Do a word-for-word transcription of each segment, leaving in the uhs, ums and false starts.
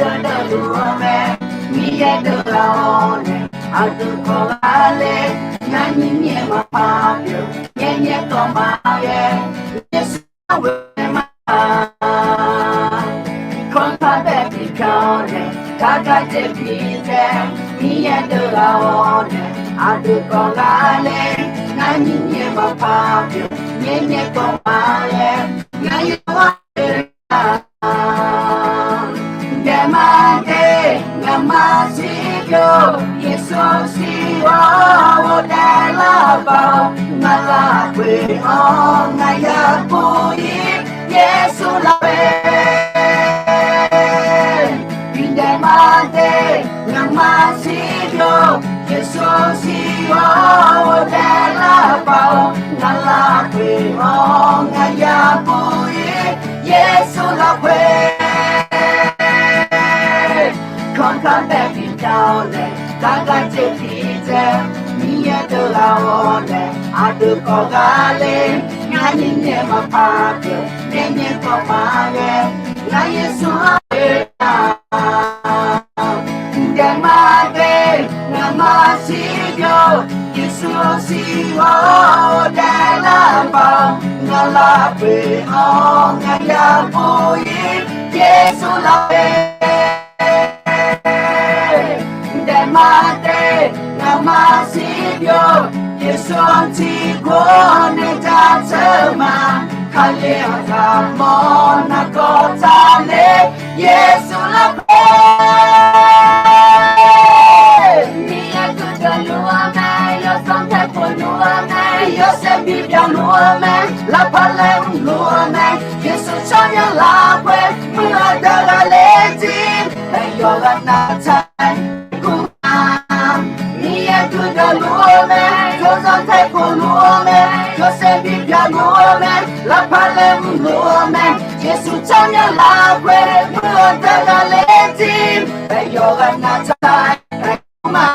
deuv deuv luf-eu mae. Miqyaer deuv ghaq-awr nae aqdui kawv ghaq ler. Ngar nyir nyae maqpar pyeuf, nyaer nyaer kawv ma-aer. Yeqsur-anr ghoe ma. Kanrpar bae bi pyan-awr nae, gar gar dzae bi dzae. Miqyaer deuv ghaq-awr nae aqdui kawv ghaq ler. Ngar nyir nyae maqpar pyeuf, nyaer nyaer kawv ma-aer. Ngar yawqghaq daef ma de, ngaqma siqbyov, Yeqsur siq-awr ghofdaef lar paq-awr, ngaq lafkhoer-anr ngaq ya puq-ir, Yeqsur lafkhoer. Bidaef ma de, ngaqma siqbyov, Yeqsur siq-awr ghofdaef lar paq-awr, ngaq lafkhoer-anr ngaq ya puq-ir, Yeqsur lafkhoer. Kanrpar bae bi pyan-awr nae, gar gar dzae bi dzae. Miqyaer deuv ghaq-awr nae aqdui kawv ghaq ler. Ngar nyir nyae maqpar pyeuf, nyaer nyaer kawv ma-aer. Ngar Yeqsur-anr ghoe ma. Daef ma de, ngaqma siqbyov, Yeqsur siq-awr ghofdaef lar paq-awr, ngaq lafkhoer-anr ngaq ya puq-ir, Yeqsur lafkhoer. Daef ma de, ngaqma siqbyov, Yeqsur-anr tiqkawv nae jaceuq ma. Kali-anr zaqmawr nargawr taqler, Yeqsur lafkhoer. Miqyaer guiqdeuq luf-eu mae, yawsanr taeq khof luf-eu mae, yawshaef bibyan luf-eu mae, lavpaq laeqhmq luf-eu mae, Yeqsur tsawrmyanr lafkhoer muiq-eu deuq ghaqler jir, aer yawqghaq navtaq-aer gur ma. Miqyaer guiqdeuq luf-eu mae, yawsanr taeq khof luf-eu mae, yawshaef bibyan luf-eu mae, lavpaq laeqhmq luf-eu mae, Yeqsur tsawrmyanr lafkhoer muiq-eu deuq ghaqler jir, aer yawqghaq navtaq-aer gur ma.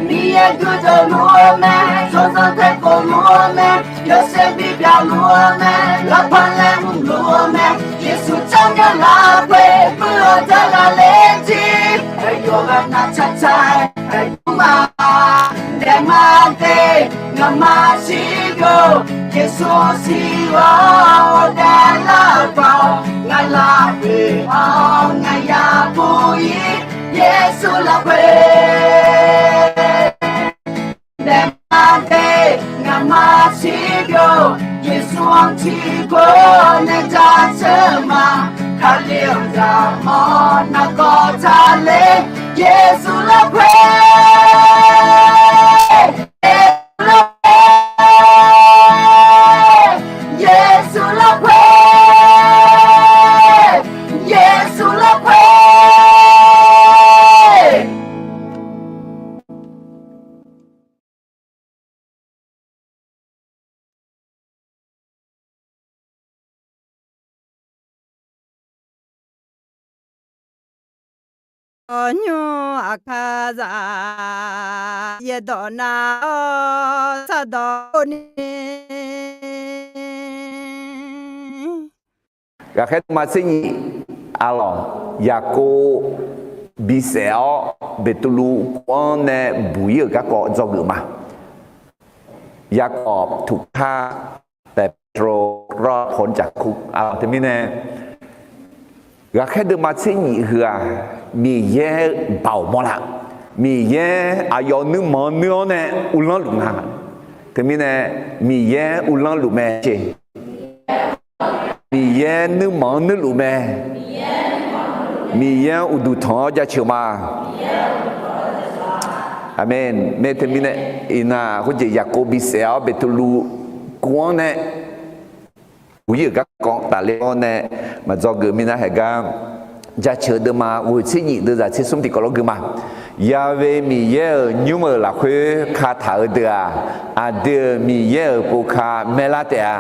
Miqyaer guiqdeuq luf-eu mae, yawsanr taeq khof luf-eu mae, yawshaef bibyan luf-eu mae, lavpaq laeqhmq luf-eu mae, Yeqsur tsawrmyanr lafkhoer muiq-eu deuq ghaqler jir, aer yawqghaq navtaq-aer gur ma. Daef ma de, ngaqma siqbyov, Yeqsur siq-awr ghofdaef lar paq-awr, ngaq lafkhoer-anr ngaq ya puq-ir, Yeqsur lafkhoer. Daef ma de, ngaqma siqbyov, Yeqsur-anr tiqkawv nae jaceuq ma. Kali-anr zaqmawr nargawr taqler, Yeqsur lafkhoer. Yeqsur lafkhoer, Yeqsur lafkhoer, Yeqsur lafkhoer. Awqnymr aqkar zaq yaerdawq nav-awr sardawq ni. Ghaqkhaer deuvma tser nyif, arlawq, Yaqkov bisaef-awr Beqtuvluv kov-anr nae buq-ir-euq garkawv dzawgeuf ma. ประโตร รอบพ้นจากคุก arlawq, teumirnae ghaqkhaer deuvma tser nyif heu-aq, Miqyaer baoq mawrlar. Miqyaer aqyawf nuirmanq nuir-awr nae uvlanr luf nga. Teumirnae Miqyaer uvlanr luf mae jeq. Miqyaer nuirmanq-anr nuirluf mae. Miqyaer-anr uqduq tanq-awr jaceuq ma. Aqmeq. Mae teumirnae iqnan khoerjeq Yaqkov bisaef-awr Beqtuvluv kov-anr nae buq-ir-euq garkawv tafler-awr nae maqdzawgeuf mirnae haegar, jaceuq deuvma ghoeq tser nyif deuvzaq tser smr tiqkawv lawr gui ma. Ya'we Miqyaer-euq nymr-euq lafkhoer kataq-eu deuq-aq, aqdui-euq Miqyaer-euq pov ka maerlar taef-a.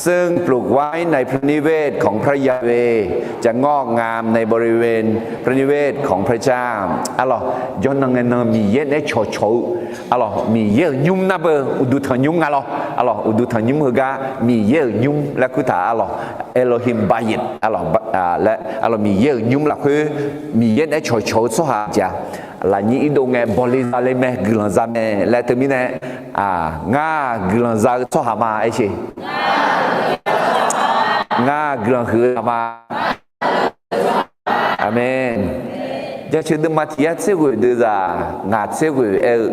ซึ่งปลูกไว้ในพระนิเวศของพระยาเวห์ จะงอกงามในบริเวณพระนิเวศของพระเจ้า Arlawq, jawrnan ngae nan Miqyaer naeq-aer cawqcawq-eu, arlawq, Miqyaer-euq nymr nar beu uqduq tanq nymr nga lawr. Arlawq, uqduq tanq nymr heugar Miqyaer-euq nymr laer kurtaq, arlawq, Elohim Bayit, arlawq, laer, arlawq, Miqyaer-euq nymr lafkhoer Miqyaer naeq-aer cawqcawq-eu tsawrhaq jeq-a. Lafnyir irdov ngae bawle zale mae, guiqlanq za mae laer teumirnae, ngar guiqlanq za-eu tsawrhaq ma aer sher. Ngar guiqlanq huiq-eu ma. Aqmeq. Jaceuq deuvma tiq yar tser ghoeq deuvzaq ngaq tser ghoeq aer-eu,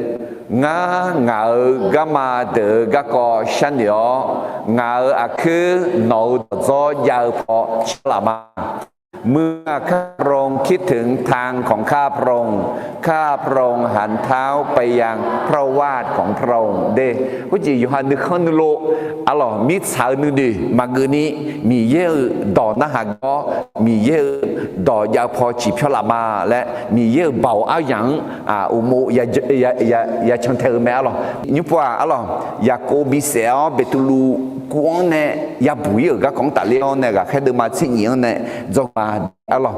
Ngar ngaq-euq garma deuq-euq garkawv sharnoeq-awr, ngaq-euq aqkuir nawq-euq dawqdzawr jav-eu paw cawlaf ma. เมื่อข้าพระองค์คิดถึงทางของข้าพระองค์ ข้าพระองค์หันเท้าไปยังพระวาทของพระองค์ de. Khoerjeq yawqha nuikhanr nuilov, arlawq, mirtsaq-eu nuinoeq maqgeuf ni, Miqyaer-euq dawq narhaq gawr, Miqyaer-euq dawq jav-eu paw ciqpyawr laf ma laer, Miqyaer-euq baoq aryaq-anr uqmov yacan tae-eu mae, arlawq. Nymrpov-aq, arlawq, Yaqkov bisaef-awr Beqtuvluv kuv-anr nae yabuq ir-euq garkawv-anr tafler-awr nae, ghaqkhaer deuvma tser nyif-anr nae dzawrma, arlawq,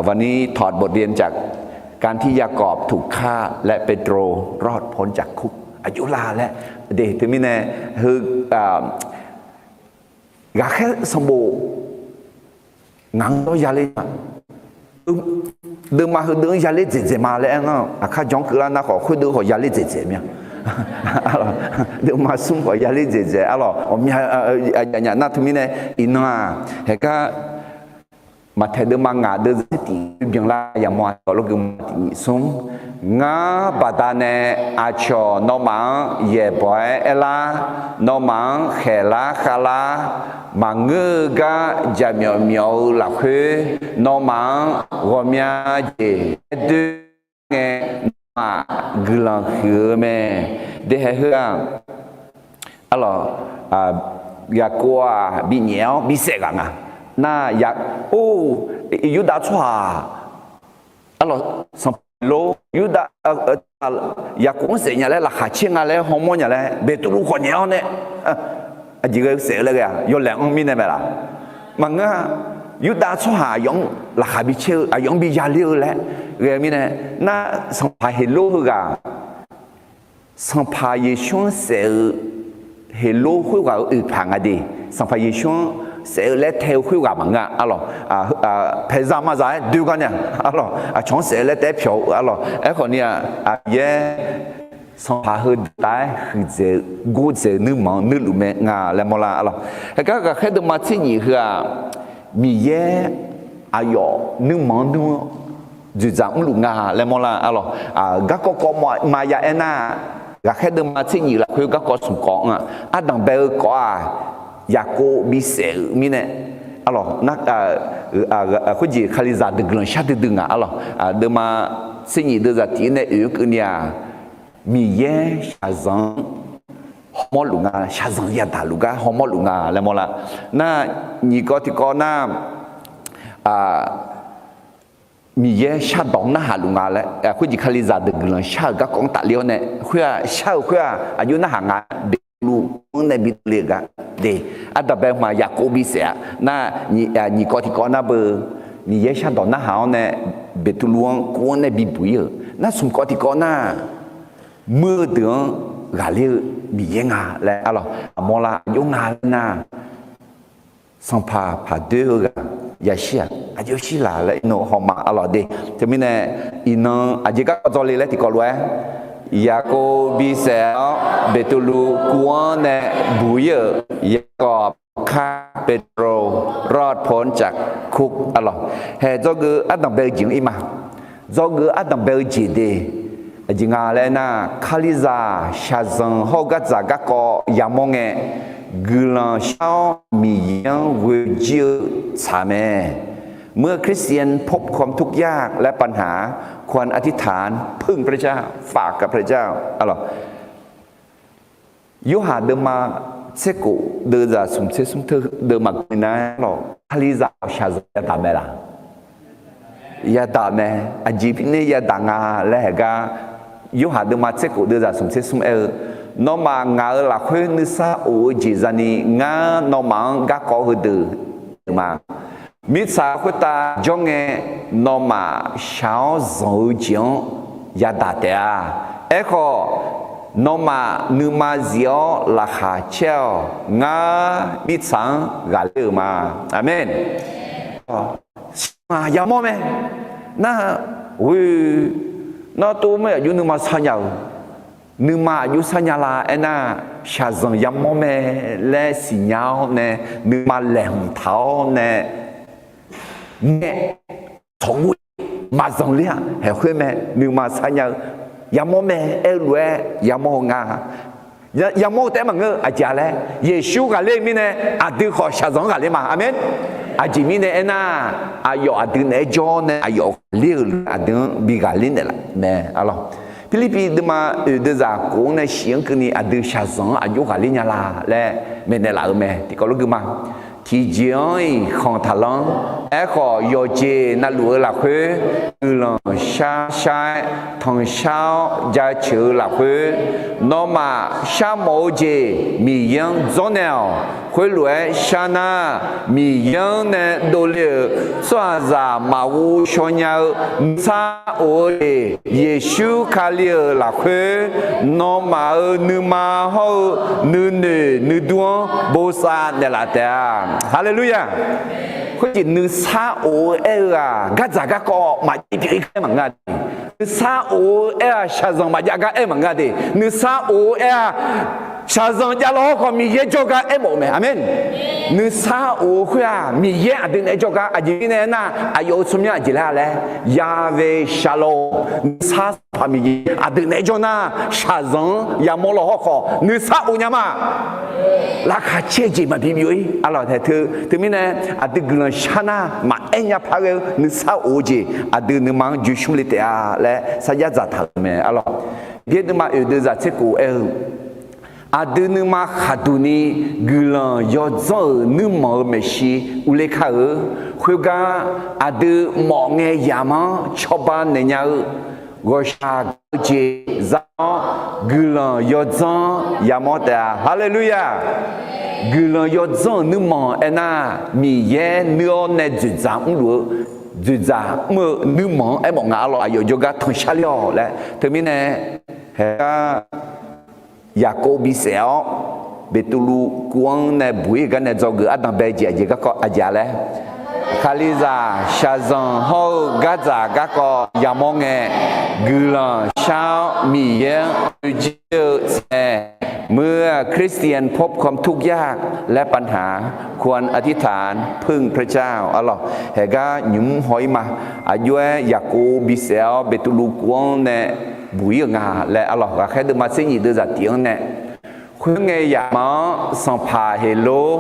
วันนี้ถอดบทเรียนจากการที่ยากอบถูกฆ่า และเปโตรรอดพ้นจากคุก aqjox la laer, de, teumirnae, heu, ghaqkhaer sanqbof ngaq-anr dawr yaler-a, deuvma heudeuq-anr yaler dzaeqdzaeq ma laer aer ngar, aqkar jan-anr keuvlar nar khawf, khoerdeuq khawf yaler dzaeqdzaeq mya. Deuvma smr khawf yaler dzaeqdzaeq, arlawq, ghawqmya aqnyaf nar teumirnae, iqnan-aq, haeqgar Maqtaeq deuvma ngaq deuvzaq tser tiq byanlar yamawr-a, gawrlawrgeu ma tiq nyiq smr. Ngar baqdanae aqcawq nawmaf-anr yaeqbawq-aer aerlar, nawmaf-anr khaeqlar khavlar, maqngeur-eu gar jaqmyawf myawf-eu lafkhoer, nawmaf-anr ghawqmya jeq aer doer ngae, nawmaf guiqlanq huiq-eu mae. Dehaeq heu-aq, arlawq, Yaqkov-aq binyaef-awr bisaef ghaq nga. Nar, or, Yurdav tsawrhaq, arlawq, sanqpaq Heqlor, Yurdav, Yaqkov-anr saef nya laer laqkhaq caer nga laer hawmawr nya laer Beqtuvluv khawf nyaef-awr nae, aqjeq ghae-eu saef-eu laer ghae-a, yawlaeq-anr mirnae mae laq? Maqngeur-a. Yurdav tsawrhaq aqyawf-anr laqkhaq bi caer-eu, aqyawf-anr bi yaler-eu laer ghae-eu mirnae, nar, sanqpaq Heqlor heughaq Sanqpaq Yeqsur-anr saef-eu Heqlor khoerghaq-euq oeqpaq nga de. Sanqpaq Yeqsur-anr saef-eu laer tae-eu khoerghaq maqngeur-a, arlawq, paeqzaq mazaq-aer doe gar nya, arlawq, aqcawq-anr saef-eu laer taef-aer pyawq-eu, arlawq, aerkhawf ni-aq, Miqyaer sanqpaq heudeuq taf-aer huiqdzaeq-eu gordzaeq-eu nuirmanq-anr nuirluf mae nga laer mawrlar, arlawq. Haeqgar ghaqkhaer deuvma tser nyif heu-aq, Miqyaer aqyawf nuirmanq-anr nuir-awr dzoeqdzaq mrluf nga laer mawrlar, arlawq. Garkawv kawv maqya aernar, ghaqkhaer deuvma tser nyif lafkhoer garkawv smq kawv-anr-aq, ardanq bae-eu kawv-aq, Yaqkov bisaef-euq mirnae, arlawq, khoerjeq Kalizaq deuq guiqlanq shar duidui nga, arlawq. Deuvma tser nyif deuvzaq tiq-aer nae oeq-eu keuvni-aq, Miqyaer shaqzanq-anr hawmawr luf nga, shaqzanq yadaq luf gar hawmawr luf nga laer mawrlar. Nar, nyiq kawv tiq kawv nar, Miqyaer shardawq-anr narhaq luf nga laer, khoerjeq Kalizaq deuq guiqlanq shar-euq garkawv-anr tafler-awr nae, khoer-aq shar-euq khoer-aq aqjox narhaq nga, Beqtuvluv-anr nae bi dovle-euq gar de. Ardanq bae-eu hmq-aq Yaqkov bisaef-a. Nar, nyiq kawv tiq kawv nar beu, Miqyaer shardawq narhaq-awr nae Beqtuvluv-anr kuv-anr nae bibuq ir-euq. Nar, smq kawv tiq kawv nar, muir-eu deuq-anr ghaqler-eu Miqyaer nga laer, arlawq, aqmawr lar aqjox nga laer nar, sanqpaq paq doer-eu ghaq yashir-aq, aqjox shir laq laer iqnan hawma, arlawq de. Teumirnae, iqnan aqjeq garkawv dzawle laer tiqkawv lof-aer, Yaqkov bisaef-awr Beqtuvluv kuv-anr nae buq ir-euq, ยากอบฆ่าเปโตร รอดพ้นจากคุก arlawq. Haeq dzawgeuf ardanq bae-eu jeq-anr ir ma. Dzawgeuf ardanq bae-eu jeq de. Aqjeq nga laer nar, Kalizaq shaqzanq hawr-eu gardzaq garkawv yamawr ngae, guiqlanq shar-awr Miqyaer-anr ghoejir-eu tsaq mae. เมื่อคริสเตียนพบความทุกข์ยากและปัญหา ควรอธิษฐานพึ่งพระเจ้า ฝากกับพระเจ้า arlawq. Yorhaq deuvma tser kof deuvzaq smq tser smr teu deuvma keuvni nar, arlawq, Kalizaq shaqzanq yadaq mae laq? yadaq mae. Aqjeq mirnae yadaq nga laer haeq gar, Yorhaq deuvma tser khof deuvzaq smq tser smr aer-eu, nawmaf ngaq-euq lafkhoer nuisar of-eu jeq zani ngar nawmaf-anr garkawv heudeuq ma. Mirtsaq khoertav jawr ngae, nawmaf shaq-awr zanq-eu jeq-anr yadaq taef-a. Aerkhawf, nawmaf nuima zif-awr laqkhaq caer-awq. Ngar mirtsaq-anr ghaqler-euq ma. Aqmeq. Siqmaq yamawr mae. Nar, ghoe, nar tov mar aqjox nuima sar nya-euq, nuima aqjox sar nya la aernar, shaqzanq yamawr mae laer siqnya-awr nae, nuima laeqhmq taq-awr nae, nae, tsawqghoe maqzanq ler-aq haeq khoer mae. Nuima sar nya-eu yamawr mae aer-eu lof-aer yamawr-eu nga. Yamawr-eu taef-aer maqngeur-eu aqjeq-a laer, Yeqsur ghaqler-eu mirnae aqdui khawf shaqzanq-anr ghaqler ma. Aqmeq. Aqjeq mirnae aernar, aqyawf aqdui naeq-aer jawr nae aqyawf ghaqler-euq aqdui-anr bi ghaqler naeqlaf mae. Arlawq, Pirlirpiv deuvma oeq deuvzaq khof-anr nae shif-anr keuvni aqdui shaqzanq-anr aqjox ghaqler nya la laer maeqnaeq laf-eu mae. Tiqkawv lof gui ma. Tiqjeq-anr-iq khanq taqlanr. Aerkhawf, yawqjeq navluf-eu lafkhoer guiqlanq shar shar-aer tanqshar-awr jaceuq-eu lafkhoer, nawmaf sharmawf-eu jeq Miqyaer-anr dzawrnaeq-awq. Khoerlof-aer shar nar, Miqyaer-anr nae dovle-euq tsawrhaqzaq maqghov shaw nya-eu nuisar of-eu jeq Yeqsur Kali-euq lafkhoer, nawmaf-euq nuima hawr-eu nuinoeq nuidur-anr bosav naeqlaf taef-a. Haleluya! Khoerjeq nuisar of-eu aer-eu-aq, gardzaq garkawv maqjav pyeuf-ir aer maqngeur-a de. Nuisar of-eu aer-aq, shaqzanq maqjav gar aer maqngeur-a de. Nuisar of-eu aer-aq, shaqzanq javlawq hawrkhawf Miqyaer jawrgar aermawf-eu mae. Aqmeq. Nuisar of-eu khoer-aq, Miqyaer aqdui naeq-aer jawrgar. Aqjeq mirnae aernar, aqyawf-euq tsawrmyanr aqjeq laer-a laer, Yahweh Shalom, nuisar Sanqpaq Miqyaer aqdui naeq-aer jawr nar, shaqzanq-anr yamawr lawq hawrkhawf nuisar of nya ma. Laqkhaq caer-eu jeq maqbi byov-ir. Arlawq, teu, teumirnae aqdui guiqlanq shar nar maqaer nya par ghae-eu nuisar of-eu jeq aqdui nuima-anr joe shmr le taef-a laer sarjax dzaqtaq-euq mae. Arlawq, Byaer deuvma oeq deuvzaq tser khof aer-eu, aqdui nuima khaqduq ni guiqlanq yawdzanr-euq nuirmanq-euq maeqshi urler kar-eu. Khoergar aqdui mawf ngae yamq-anr cawba naeq nya-eu ghawqshaq gaq-eu jeq za-awr, guiqlanq yawdzanr yamawr taef-a. Haleluya! Guiqlanq yawdzanr-euq nuirmanq aernar, Miqyaer nuir-awr nae dzoeqdzaq mrluf-eu, dzoeqdzaq mr-eu nuirmanq-anr aermawf nga. Arlawq, aqyawf jawrgar tanqshar ler-awq laer. Teumirnae, haeqgar Yaqkov bisaef-awr, Beqtuvluv kuv-anr nae buq-ir gar nae dzawgeuf ardanqbae jeq aqjeq garkawv aqjeq-a laer, Kalizaq shaqzanq hawr-eu gardzaq garkawv yamawr ngae, guiqlanq shar-awr Miqyaer-anr oejir-eu tsaev, เมื่อคริสเตียนพบความทุกข์ยากและปัญหา ควรอธิษฐานพึ่งพระเจ้า Arlawq, haeqgar nymq-mr haw-ir ma. Aqjox-aer Yaqkov bisaef-awr Beqtuvluv kuv-anr nae buq-ir-euq nga laer. Arlawq, ghaqkhaer deuvma tser nyif deuvzaq tiq-anr nae, khoerngae yamq-anr sanqpaq Heqlor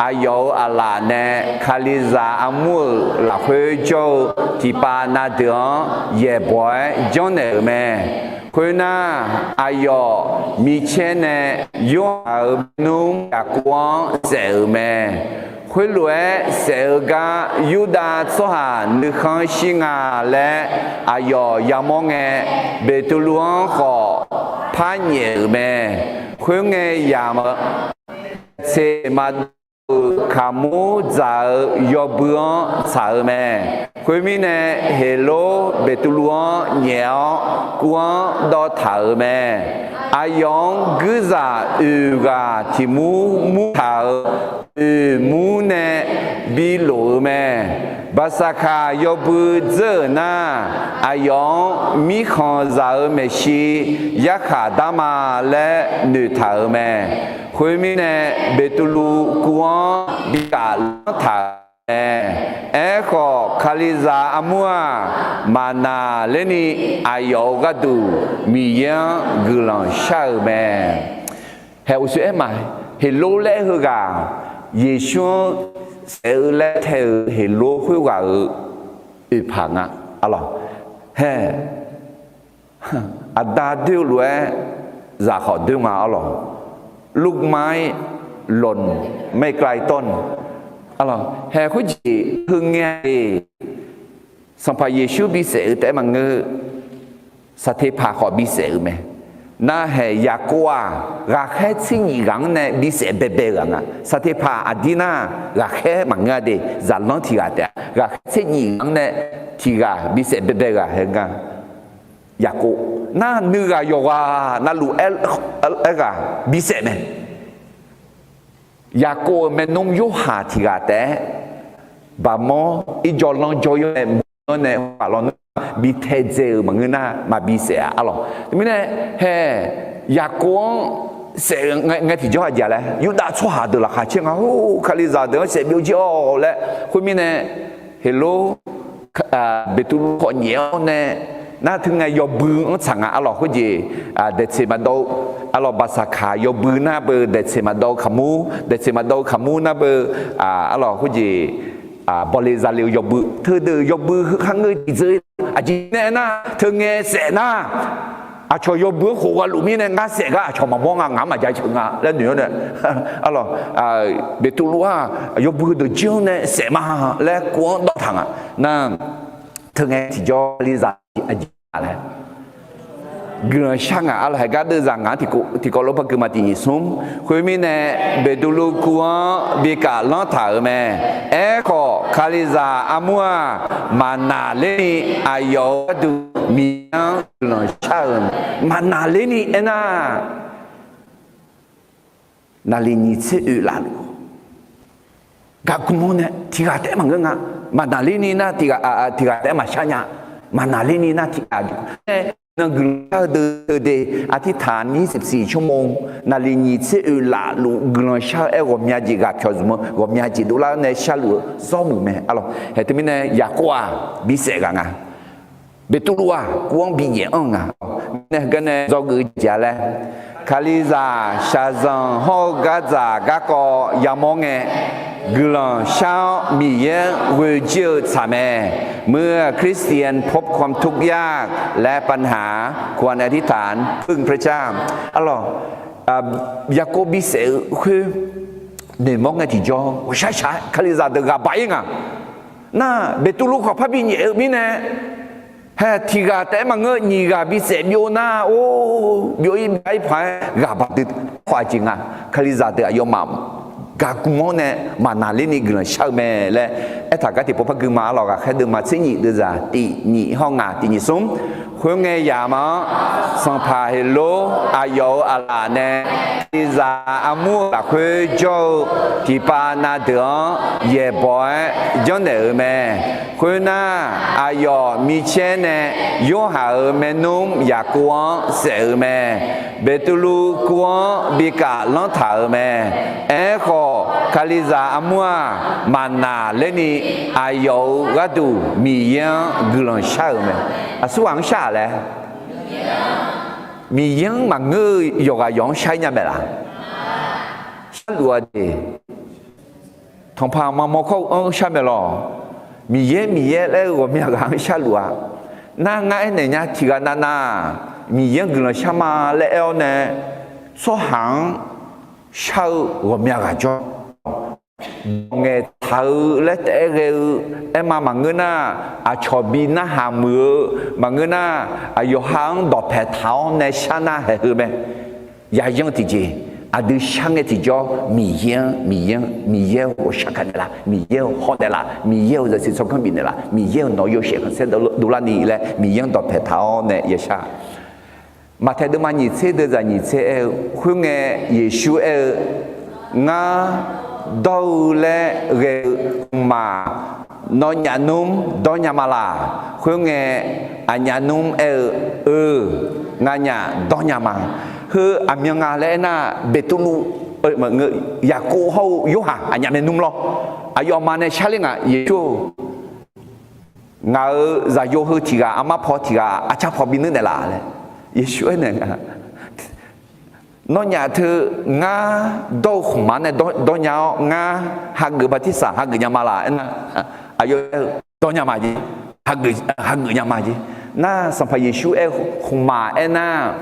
aqyawf-euq aqlaf nae Kalizaq armur-euq lafkhoer jawr-eu tiqpav na deuq-anr yaeqbawq-aer janrnaeq-euq mae. Khoernar, aqyawf micaer nae Yorhaq-euq maernmr Yaqkov-anr saef-euq mae. Khoerlof-aer saef-eu gar Yurdav tsawrhaq nuikhanr shir nga laer aqyawf yamawr ngae, Beqtuvluv-anr khawf par nyaef-euq mae. Khoerngae yamq-eu tseq maqdov-euq kaqmur dzaq-eu yawbui-anr tsaq-eu mae. Khoermirnae, Heqlor Beqtuvluv-anr nyaef-awr kuv-anr dawv taq-euq mae. Aqyawf-anr guirzaq oeq ghaq tiq mur mur taq-euq oeq mur nae bilof-eu mae. Baqsaqkaq yawbui dzeur-euq nar, aqyawf-anr mirkhanq zaq-eu maeqshi yarkhaq dar ma laer noeqtaq-euq mae. Khoermirnae, Beqtuvluv kuv-anr bigaf lanr taq-euq mae. Aerkhawf, Kalizaq armur-aq, maqnaq lerni aqyawf-euq gharduq Miqyaer-anr guiqlanq shar-euq mae. Haeq uqshoe aer ma, Heqlor laer heughaq, Yeqsur-anr saef-eu laer tae-euq Heqlor khoerghaq-euq oeqpaq nga. Arlawq, haeq, aqda doer-eu lof-aer zaq khawf doer nga. Arlawq, ลูกไม้หล่นไม่ไกลต้น. Arlawq, haeq khoerjeq heungae-iq Sanqpaq Yeqsur bisaef-eu taef-aer maqngeur, Saqteqpaq khawf bisaef-euq mae. Narhaeq Yaqkov-aq, ghaqkhaer tser nyif ghaq-anr nae bisaef baebae-eu ghaq nga. Saqteqpaq aqdir nar ghaqkhaer maqngeur-a de, zaqlanr tiq ghaq taef-a. Ghaqkhaer tser nyif ghaq-anr nae tiq ghaq bisaef baebae ghaq hae nga. Yaqkov nar nuighaq yawqghaq navluf aer, aer ghaq bisaef mae. Yaqkov-euq maernmr Yorhaq tiq ghaq taef-aer, baqmawr irjawr lanr jawr-ir-awr nae mq-anr nae ghaq lawnmr bi taedzae-euq maqngeur nar maqbi saef-a arlawq. Teumirnae hae, Yaqkov-anr saef-eu ngae tiqjawr aqjeq laer Yurdav tsawrhaq deuq laqkhaq caer nga, or, Kalizaq deuq-anr saef byovjir-awq laer khoermirnae, Heqlor, Beqtuvluv khawf nyaef-awr nae, nar teu ngae yawbui-anr tsaq nga arlawq. Khoerjeq daeqtseq maqdawv-eu arlawq, baqsaqkaq yawbui nar beu daeqtseq maqdawv-eu kaqmur, daeqtseq maqdawv-eu kaqmur nar beu arlawq, khoerjeq bawle zale-eu yawbui, teudeuq yawbui heu kharngeur tiqdzeur-ir. Aqjeq nae aernar, teungae saef nar, aqcawq yawbui-anr khof gha luf mirnae ngar saef gar aqcawq maqmawr nga, ngaq-anr maqja ceuq nga laer noeq-awr nae, arlawq, Beqtuvluv-aq yawbui heudeuq jir-anr nae saef ma laer kov-anr dawv taq nga. Nar, teungae tiqjawr Kalizaq aqjeq laer guiqlanq shar ngaq arlawq. Haeqgar deuvzaq ngaq-anr tiqkawv lof par gui ma, tiq nyiq smr. Khoermirnae, Beqtuvluv kuv-anr bi kaf lanr taq-euq mae. Aerkhawf, Kalizaq armur-aq, maqnaqlerni aqyawf-euq gharduq Miqyaer-anr guiqlanq shar-euq mae. Maqnaqlerni aernar, naqliq nyiq tser oeq laf luf-eu gaqgmr-anr nae tiq ghaq taef-aer maqngeur nga. Maqnaqlerni nar tiq ghaq, tiq ghaq taef-aer maqshar nya. Maqnaqlerni nar tiq ghaq, iqnan guiqlanq shar-eu deuq deuq de, aqtirtaq nyiq tser siq tsawrmawr, naqliq nyiq tser oeq laf luf guiqlanq shar-eu aer ghawqmya jeq ghaq pyawq zmq-eu ghawqmya jeq dovlar nae sharluf-eu zawrmuiq mae arlawq. Haeq teumirnae Yaqkov-aq bisaef ghaq nga. Beqtuvluv-aq kuv-anr binyaef anr nga. Nae heugar nae dzawgeuf-eu jeq-a laer, Kalizaq shaqzanq hawr-eu gardzaq garkawv yamawr ngae, guiqlanq shar-awr Miqyaer-anr ghoejir-eu tsaq mae. เมื่อคริสเตียนพบความทุกข์ยากและปัญหา ควรอธิษฐานพึ่งพระเจ้า arlawq. Yaqkov bisaef-eu khoer noeqmawr ngae tiqjawr ghawqshaq shaq-aer Kalizaq deuq ghaq baq-ir nga. Nar, Beqtuvluv khawf par binyaef-eu mirnae, hae tiq ghaq taef-aer maqngeur, nyiq ghaq bisaef byov nar, or, byov-ir byav-ir paq-aer ghaq baq dui khawf aqjeq nga. Kalizaq deuq aqyawfmaf gaqgmr-anr nae maqnaqlerni guiqlanq shar-eu mae laer aertaq gar tiqpov par gui ma arlawq. Ghaqkhaer deuvma tser nyif deuvzaq tiq nyif hawr ngaq tiq nyif smr. Khoerngae yamq-anr Sanqpaq Heqlor aqyawf-euq aqlaf nae Kalizaq armur-eu lafkhoer jawr-eu tiqpav na deuq-anr yaeqbawq-aer janrnaeq-euq mae. Khoernar, aqyawf micaer nae Yorhaq-euq maernmr Yaqkov-anr saef-euq mae. Beqtuvluv kuv-anr bi kaf lanr taq-euq mae. Aerkhawf, Kalizaq armur-aq, maqnaqlerni aqyawf-euq gharduq Miqyaer-anr guiqlanq shar-euq mae. Aqsur ghaq-anr shar-aq laer, Miqyaer-anr maqngeur-eu yawqghaq yawq-anr shar-ir nya mae laf? Sharluf-a de. Tanqpaq maqmaw kawr-eu anr-anr shar mae lawq. Miqyaer Miqyaer laer-eu ghawqmya ghaq-anr sharluf-a. Nar ngar aernaeq nya tiq ghaq navnav-aq, Miqyaer-anr guiqlanq shar ma laer aer-awr nae, tsawrhaq-anr shar-eu ghawqmya ghaq jawr. Dawq ngaeqtaq-eu laer taef-aer ghae-eu aer ma maqngeur nar, aqcawq bi narhaq muiq-eu maqngeur nar, aqyawf ha-anr dawqpaeq taq-awr nae shar nar haeq heu mae. Yayan tiqjeq, aqdui shar ngae tiqjawr Miqyaer-anr, Miqyaer-anr, Miqyaer-euq ghawqshaq gaq naeqlaf, Miqyaer-euq hawr naeqlaf, Miqyaer-euq zaqsiq tsawrganr bifnaeq laf, Miqyaer-euq nawq-eu yawshaef khanqsaer dovlarni laer Miqyaer-anr dawqpaeq taq-awr nae yashar. Maqtaeq deuvma nyiq tser deuvzaq nyiq tser aer-eu, khoerngae Yeqsur aer-eu, Ngar dawr-eu laer ghae-eu khmqmaq nawnyaf nmr dawrnya ma laq? Khoerngae aqnyaf nmr aer-eu, Eu, nganyaf dawrnya ma. Heu aqmyan nga laer aernar, Beqtuvluv, Yaqkov hawr-eu Yorhaq aqnyaf maernmr lawr. Aqyawfmaf nae sharler nga, Yeqsur-or, ngaq-euq zaqyo heu tiq ghaq, armar paw tiq ghaq, arcar paw bi nuir naeqlaf laer Yeqsur aernaeq nga. Nawnyaf teu ngar dawr-eu khmqmaq nae dawrnya-awr, ngar hageuf bartirsaq hageuf nya ma laq aernar, aqyawf aer-eu, Dawrnya ma jeq, hageuf nya ma jeq. Nar Sanqpaq Yeqsur aer-eu khmqmaq aernar,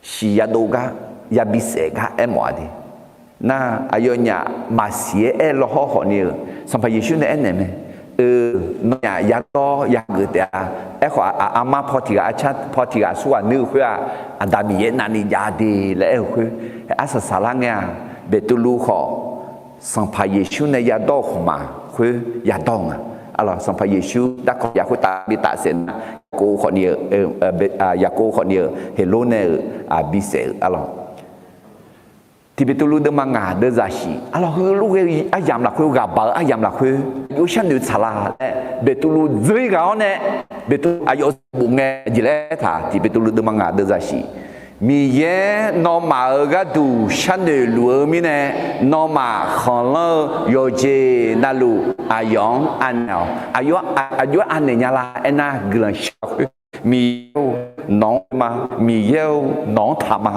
siq yadov gar, yabi saef gar aermawf-a de. Nar aqyawfnyaf maqsiq-aer aer lawhawr khawf ni-euq Sanqpaq Yeqsur nae aernaeq mae. Euq, nawnyaf yadawr yageuf taef-a. Aerkhawf, aqma paw tiq ghaq arcar paw tiq ghaq aqsurghaq nuir-eu khoer-aq, Aqda Miqyaer navni jav de laer aer-eu khoer, arsaq saqlar ngae-aq, Beqtuvluv khawf Sanqpaq Yeqsur nae yadawr-eu khmqmaq khoer yadawr-eu nga. Arlawq, Sanqpaq Yeqsur darkawq yaf khoertav bi tafsaef nar, Yaqkov khawf ni-eu, Yaqkov khawf ni-euq Heqlor nae-euq bisaef-eu arlawq. Tiq Beqtuvluv deuvma ngaq deuvzaq shif, arlawq, heulof ghae-eu aryamq lafkhoer, ghaqbaq-eu aryamq lafkhoer, aqjox sharnoeq tsaqlaq laer Beqtuvluv dzeur-ir ghaq-awr nae, Beqtuvluv aqyawf bof ngae jeq laer taq, Tiq Beqtuvluv deuvma ngaq deuvzaq shif. Miqyaer nawmaf-euq gharduq sharnoeq luf-eu mirnae, nawmaf khanqlanr-eu yawqjeq navluf aqyawf-anr anaeq-awq. Aqjox-aer anaeq nya la aernar, guiqlanq shar khoer, Miqyaer-or, nawq-anr ma, Miqyaer-or, nawq-anr taq ma.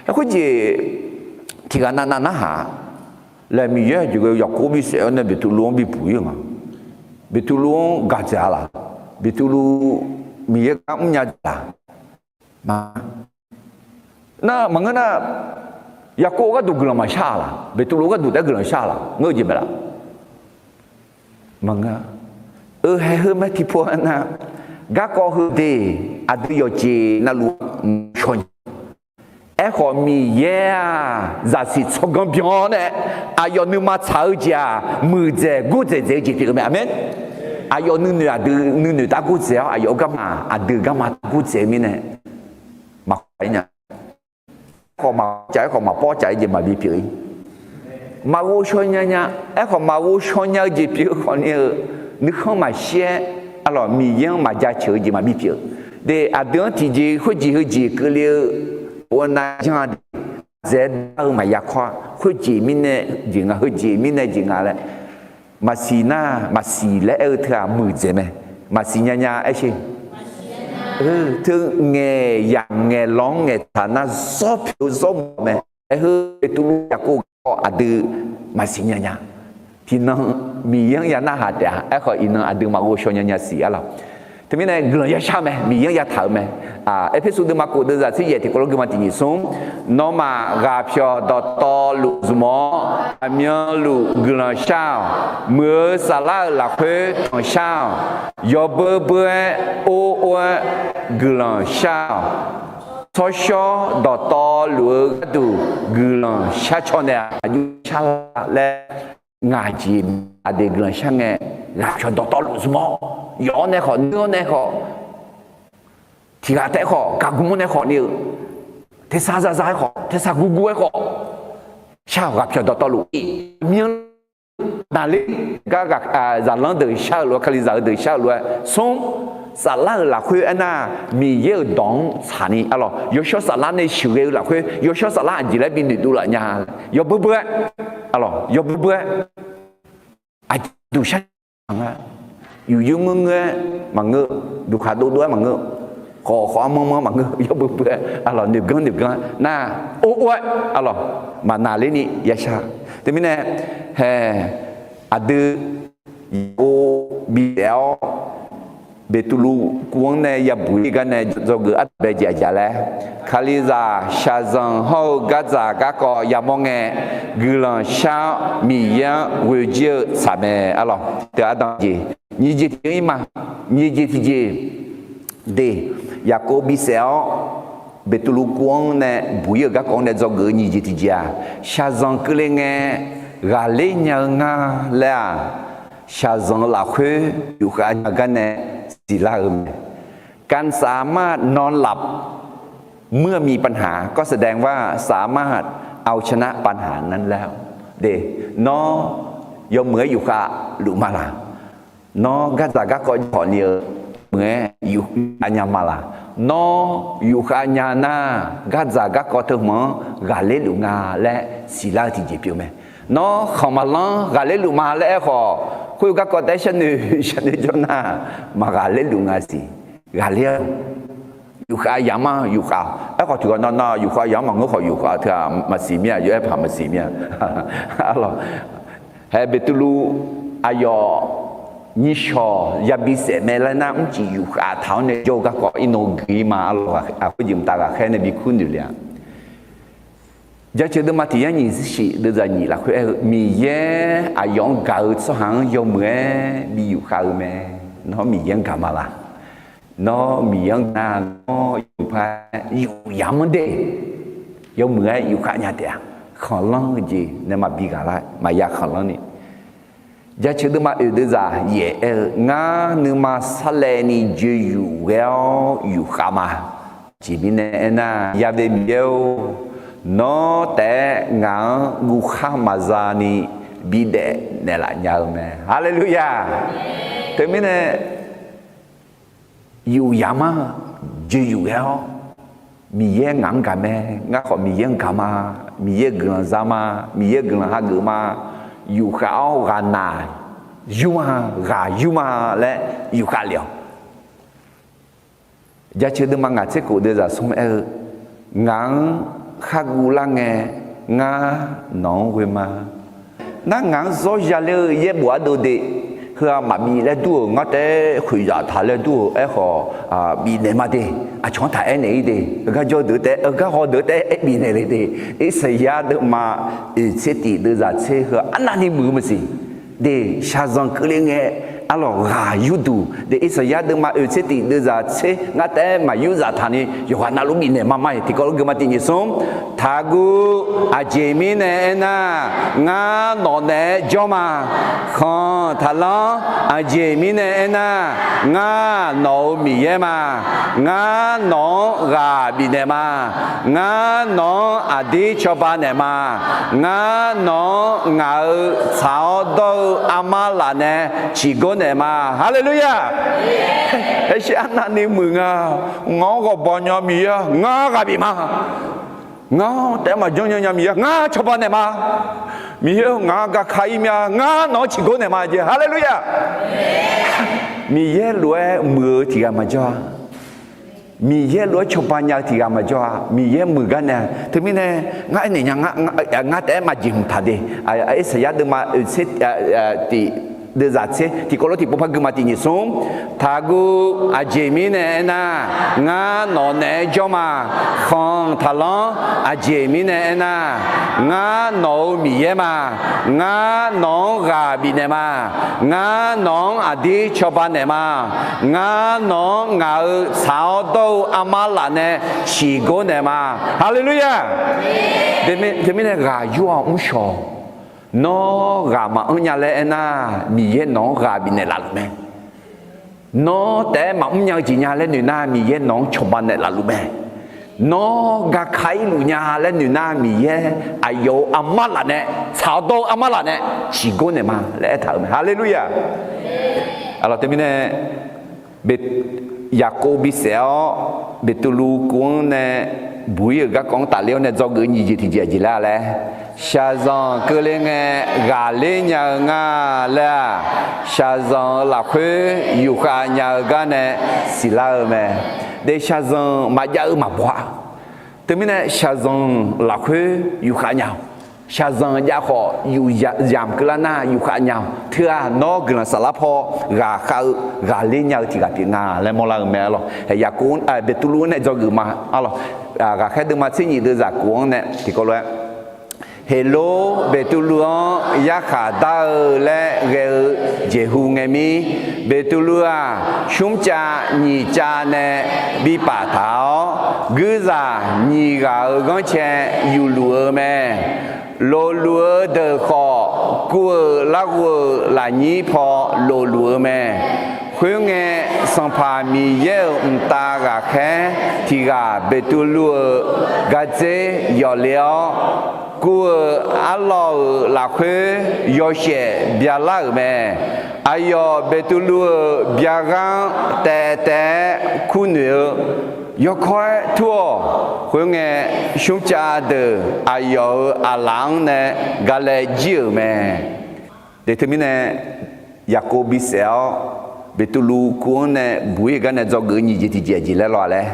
Aerkhoer jeq tiq ghaq navnav narhaq laer, Miqyaer aqjeq ghae-eu Yaqkov bisaef-awr nae Beqtuvluv-anr bibuq-ir-eu nga. Beqtuvluv-anr gaq dzaeq-a laq? Beqtuvluv Miqyaer gar mrnya dzaeq laq? Nar maqngeur nar, Yaqkov gharduq guiqlanq maqshar-a laq? Beqtuvluv gharduq taef-aer guiqlanq shar-a laq? Ngeur-eu jeq mae laf? Maqngeur-a. Eu, haeq heu mae tiqpov-aer nar, garkawv heu de, aqdui yawqjeq navluf maqshawr nya. Aerkhawf Miqyaer-aq zaqsiq tsawrganr byan-awr nae, aqyawf nuima tsaq-eu jeq-aq muiqdzaeq gordzaeq dzaeq-eu jeq pyeuf-eu mae. Aqmeq. Aqyawf nuinoeq aqdui nuinoeq taf gordzaeq-awr, aqyawf-euq garma aqdui garma taf gordzaeq-eu mirnae, maqkhav-ir nya. Aerkhawf maqcaf, aerkhawf maqpawr caf-eu jeq maqbi pyeuf-ir. Maqghov shaw nya nya. Aerkhawf maqghov shaw nya-eu jeq pyeuf-eu khawf ni-eu, nuikhanr maqshir-aer, arlawq, Miqyaer-anr maqjaceuq-eu jeq maqbi pyeuf. De, aqdui-anr tiqjeq khoerjeq heujeq keuvle-eu, onav janr-a de, dzaeq-aer dar-eu maqya kawr-a. Khoerjeq mirnae jeq nga, heujeq mirnae jeq nga laer maqsiq nar, maqsiq laer aer-eu teu-aq muiqdzaeq mae. Maqsiq nya nya aer sher. Teu ngaeq yamq ngaeq lawq-anr ngaeqtaq nar zawr pyeuf-eu zawr mawf mae. Aer heu Beqtuvluv Yaqkov garkawv aqdui maqsiq nya nya. Tiqnan Miqyaer-anr ya narhaq taef-a. Aerkhawf iqnan aqdui maqghov shaw nya nya siq arlawq. Teumirnae guiqlanq yashar mae, Miqyaer-anr yataq-euq mae. Erpersu deuvma kof deuvzaq tser yaef tiqkawv lof gui ma tiq nyiq smr. Nawmaf ghaqpyawq dawqtawvluf zmq-awr, aqmyanluf guiqlanq shar-awq. Muiq-eu saflar-euq lafkhoer tanqshar-awq. Yawbeur beur-aer or or-aer guiqlanq shar-awq. Tsawrshawr dawqtawvluf-eu gharduq guiqlanq shar caw naeq-aq, aqjox shar laer ngaq jeq aqdui guiqlanq shar ngae, ghaqpyawq dawqtawvluf zmq-awr, yawf-awr nae khawf, nuir-awr nae khawf, tiq ghaq taef-aer khawf, gaqgmr nae khawf ni-eu, tersar zaza-aer khawf, tersar gurgur-aer khawf, shar-awq. Ghaqpyawq dawqtawvluf, aqmyanluf, naqler, gar, zaqlanr deuq shar-eu lof-aer, Kalizaq-eu deuq shar-eu lof-aer smr. Saflar-euq lafkhoer aernar, Miqyaer-euq dawq-anr tsaqni arlawq, yawshawr saflar nae sheuqghae-eu lafkhoer, yawshawr saflar aqjeq laer bi noeqdov laf nya. Yawbeur beur-aer, arlawq, yawbeur beur-aer, aqjeq duqshar nga, yufyur ngeur ngeur-aer maqngeur, duqkhaq dovdov-aer maqngeur, khawf khawf-anr manr manr maqngeur, yawbeur beur-aer arlawq, noeqganr noeqganr nar, or or-aer arlawq, maqnaqlerni yashar. Teumirnae, hae, aqdui Yaqkov bisaef-awr, Beqtuvluv kuv-anr nae yabuq-ir gar nae dzawgeuf ardanqbae jeq aqjeq laer, Kalizaq shaqzanq hawr-eu gardzaq garkawv yamawr ngae, guiqlanq shar-awr Miqyaer-anr ghoe jir-eu tsaq mae arlawq. Teu ardanq jeq, nyiq jeq tiq jeq-ir ma, nyiq jeq tiq jeq de, Yaqkov bisaef-awr, Beqtuvluv kuv-anr nae buq-ir-euq garkawv-anr nae dzawgeuf-eu nyiq jeq tiq jeq-aq, shaqzanq keuvle ngae ghaqler nya-eu nga laer-aq, shaqzanq-eu lafkhoer yufkhav nya gar nae siqlar-eu mae. การสามารถนอนหลับเมื่อมีปัญหา ก็แสดงว่าสามารถเอาชนะปัญหานั้นแล้ว de, nawr yawmuiq-aer yufkhav luf ma laq? Nawr gardzaq garkawv jawr khawf ni-eu, muiq-aer yufkhav nya ma laq? Nawr yufkhav nya nar, gardzaq garkawv teu hmq-anr ghaqler luf nga laer siqlar-eu tiqjeq pyeuf mae. Nawr khanq maqlanr ghaqler luf ma laer aer khawf, khoer-eu garkawv taef-aer sharnoeq sharnoeq jawr nar, maqghaqler luf nga siq. Ghaqler-awq. Yufkhav yamq-anr yufkhav, aerkhawf tiqghaq nav nav yufkhav yamq-anr maqngeur khawf, yufkhav teu-aq maqsiq mir-a, yawf-aer paq maqsiq mir-a. Arlawq, hae, Beqtuvluv aqyawf nyiq shawq yabi saef mae laer nar, mrcif yufkhav taq-awr nae jawr-eu garkawv irnan gui-ir ma. Arlawq, aqkhoer jeq mqtav ghaqkhaer nae bi kur noeq le-a. Jaceuq deuvma tiq yar nyiq shif deuvzaq nyiq lafkhoer aer-eu, Miqyaer aqyawf-anr gaq-eu tsawrhaq-anr yawmuiq-aer bi yufkhav-eu mae. Nawr Miqyaer-anr gaq ma laq? Nawr Miqyaer-anr gaq nar, nawr yufkhav-aer yufyamq-anr de, yawmuiq-aer yufkhav nya taef-a. Khanqlanr-eu jeq nae maqbi ghaq lar, maqya khanqlanr ni. Jaceuq deuvma oeq deuvzaq yaef aer-eu, Ngar nuima sarlaevni joeqyuf ghae-awr yufkhav ma. Aqjeq mirnae aernar, ya'be Miqyaer-or, nawr taef-aer ngaq-anr guvkhar maqza ni bidaef naeqlaf nya-eu mae. Haleluya! Teumirnae, yufyamq-anr joeqyuf ghae-awr, Miqyaer ngaq-anr gaq mae, ngar khawf Miqyaer-anr gaq ma, Miqyaer guiqlanq za ma, Miqyaer guiqlanq hageuf ma, yufkhav-awr ghaqnaq yur ma, ghaq yur ma laer yufkhav lef-awq. Jaceuq deuvma ngaq tser khof deuvzaq smr aer-eu, Ngaq-anr kharguv lar ngae, ngar nawq-anr ghoe ma. Nar ngaq-anr zawr ya ler-eu yaerbof ardov de, heu-aq maqbif laer dur-euq, ngar taef-aer khoeqzaq taq laer dur-euq, aerkhawf bifnaeq ma de. Aqcawq-anr taq aernaeq-ir de, heugar jawr deuq taef-aer, heugar haw deuq taef-aer bifnaeq le de. Irsaqyar deuvma oeq tser tif deuvzaq tser heu arnavni muiq-eu maqsiq de. Shaqzanq keuvle ngae, arlawq ghaq yurduq de. Irsaqyar deuvma oeq tser tif deuvzaq tser ngar taef-aer maqyur zaf taqni yawqghaq navluf bifnaeq ma ma-iq tiqkawv lof gui ma tiq nyiq smr. Taqguv. Aqjeq mirnae aernar, ngar nawq naeq-aer jawr ma. Khanq taqlanr. Aqjeq mirnae aernar, ngar nawq-euq Miqyaer ma. Ngar nawq-anr ghaq bifnaeq ma. Ngar nawq-anr aqdir cawba naeq ma. Ngar nawq-anr ngaq-euq tsaq-awr dawr-eu armar laf nae ciqgor naeq ma. Haleluya! Aershir arnavni muiq nga. Ngaq-anr ghawqbawq nya Miqyaer-a, ngar ghaq bif ma. Ngar taef-aer maqjanr nya Miqyaer, ngar cawba naeq ma. Miqyaer-eu, ngaq-anr gaka-ir mya, ngar nawq-anr ciqgor naeq ma jeq. Haleluya! Miqyaer lof-aer muiq-eu tiq ghaq maqjawr-a. Miqyaer lof-aer cawba nya-eu tiq ghaq maqjawr-a. Miqyaer muiq gar nae, teumirnae ngar aernaeq nya, ngar taef-aer maqjeq hmq taq de. Irsaqyar deuvma oeq tser tif deuvzaq tser tiqkawv lof tiqpov par gui ma tiq nyiq smr. Taqguv. Aqjeq mirnae aernar, ngar nawq naeq-aer jawr ma. Khanq taqlanr. Aqjeq mirnae aernar, ngar nawq-euq Miqyaer ma. Ngar nawq-anr ghaq bifnaeq ma. Ngar nawq-anr aqdir cawba naeq ma. Ngar nawq-anr ngaq-euq tsaq-awr dawr-eu armar laf nae ciqgor naeq ma. Haleluya! Teumirnae ghaq yur-awr mrshawq. Nawr ghaq maqanr nya laer aernar, Miqyaer nawq-anr ghaq bifnaeq laf luf mae. Nawr taef-aer maqmr nya-eu jeq nya laer noeq nar, Miqyaer nawq-anr cawba naeq laf luf mae. Nawr gaka-ir luf nya laer noeq nar, Miqyaer aqyawf-euq armar laf nae, tsaq-awr dawr-eu armar laf nae ciqgor naeq ma laer aertaq-euq mae. Haleluya! Arlawq teumirnae, Yaqkov bisaef-awr, Beqtuvluv kuv-anr nae buq-ir-euq garkawv-anr tafler-awr nae dzawgeuf-eu nyiq jeq tiqjeq aqjeq laer-a laer, shaqzanq keuvle ngae ghaqler nya-eu nga laer-aq, shaqzanq-euq lafkhoer yufkhav nya-eu gar nae siqlar-eu mae. De shaqzanq maqjav-eu maqbaw-a. Teumirnae shaqzanq lafkhoer yufkhav nya-awq. Shaqzanq jav khawf yufzamq keuvlar nar yufkhav nya-awq. Teu-aq nawr guiqlanq saflar paw ghaqkhav-eu ghaqler nya-eu tiq ghaq pyeuf nga laer mawrlar-eu mae arlawq. Yaqkov, Beqtuvluv-anr nae dzawgeuf ma arlawq. Ghaqkhaer deuvma tser nyiq deuvzaq kof-anr nae tiqkawv lof-aer, Heqlor Beqtuvluv-anr yarkhaq dar-eu laer ghae-eu jeqhu ngae mir, Beqtuvluv-aq, smrcav nyiq cav nae bi paftaq-awr, guirzaq nyiq ghaq-euq ghanrcae yufluf-eu mae. Lofluf-eu deuq khawf, kuv-euq larghov-euq lafnyir paw lofluf-eu mae. Khoerngae, Sanqpaq Miqyaer-euq mqtav ghaqkhaer tiq ghaq Beqtuvluv-euq gardzer yawf le-awr, kuv-euq arlawr-euq lafkhoer yawshaef byalar-euq mae. Aqyawf Beqtuvluv-euq byar ghar-anr taev taev-aer kurnoeq-eu yawkawr-aer tur-awq. Khoerngae, smrcav deuq aqyawf-euq aqlaf-anr nae galae jir-euq mae. De teumirnae, Yaqkov bisaef-awr, Beqtuvluv kuv-anr nae buq-ir-eu gar nae dzawgeuf-eu nyiq jeq tiqjeq aqjeq laer lawq-a laer,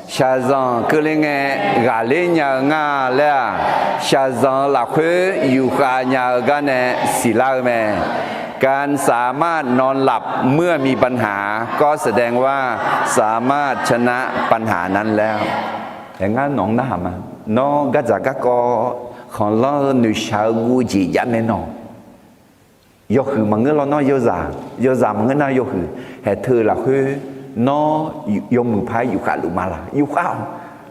shaqzanq keuvle ngae ghaqler nya-eu nga laer-aq, shaqzanq-euq lafkhoer yufkhav nya-eu gar nae siqlar-eu mae. การสามารถนอนหลับเมื่อมีปัญหา ก็แสดงว่าสามารถชนะปัญหานั้นแล้ว Hae ngar nawq-anr narhaq ma. Nawr gardzaq garkawv khanqlanr-eu noeqshaq-eu guv-eu jeq jav mae nawq. Yawhuiq maqngeur lawnmr yawzaq, yawzaq maqngeur nar yawhuiq, haeq teu-eu lafkhoer nawr yawmuiq paq-aer yufkhav luf ma laq? Yufkhav-awq.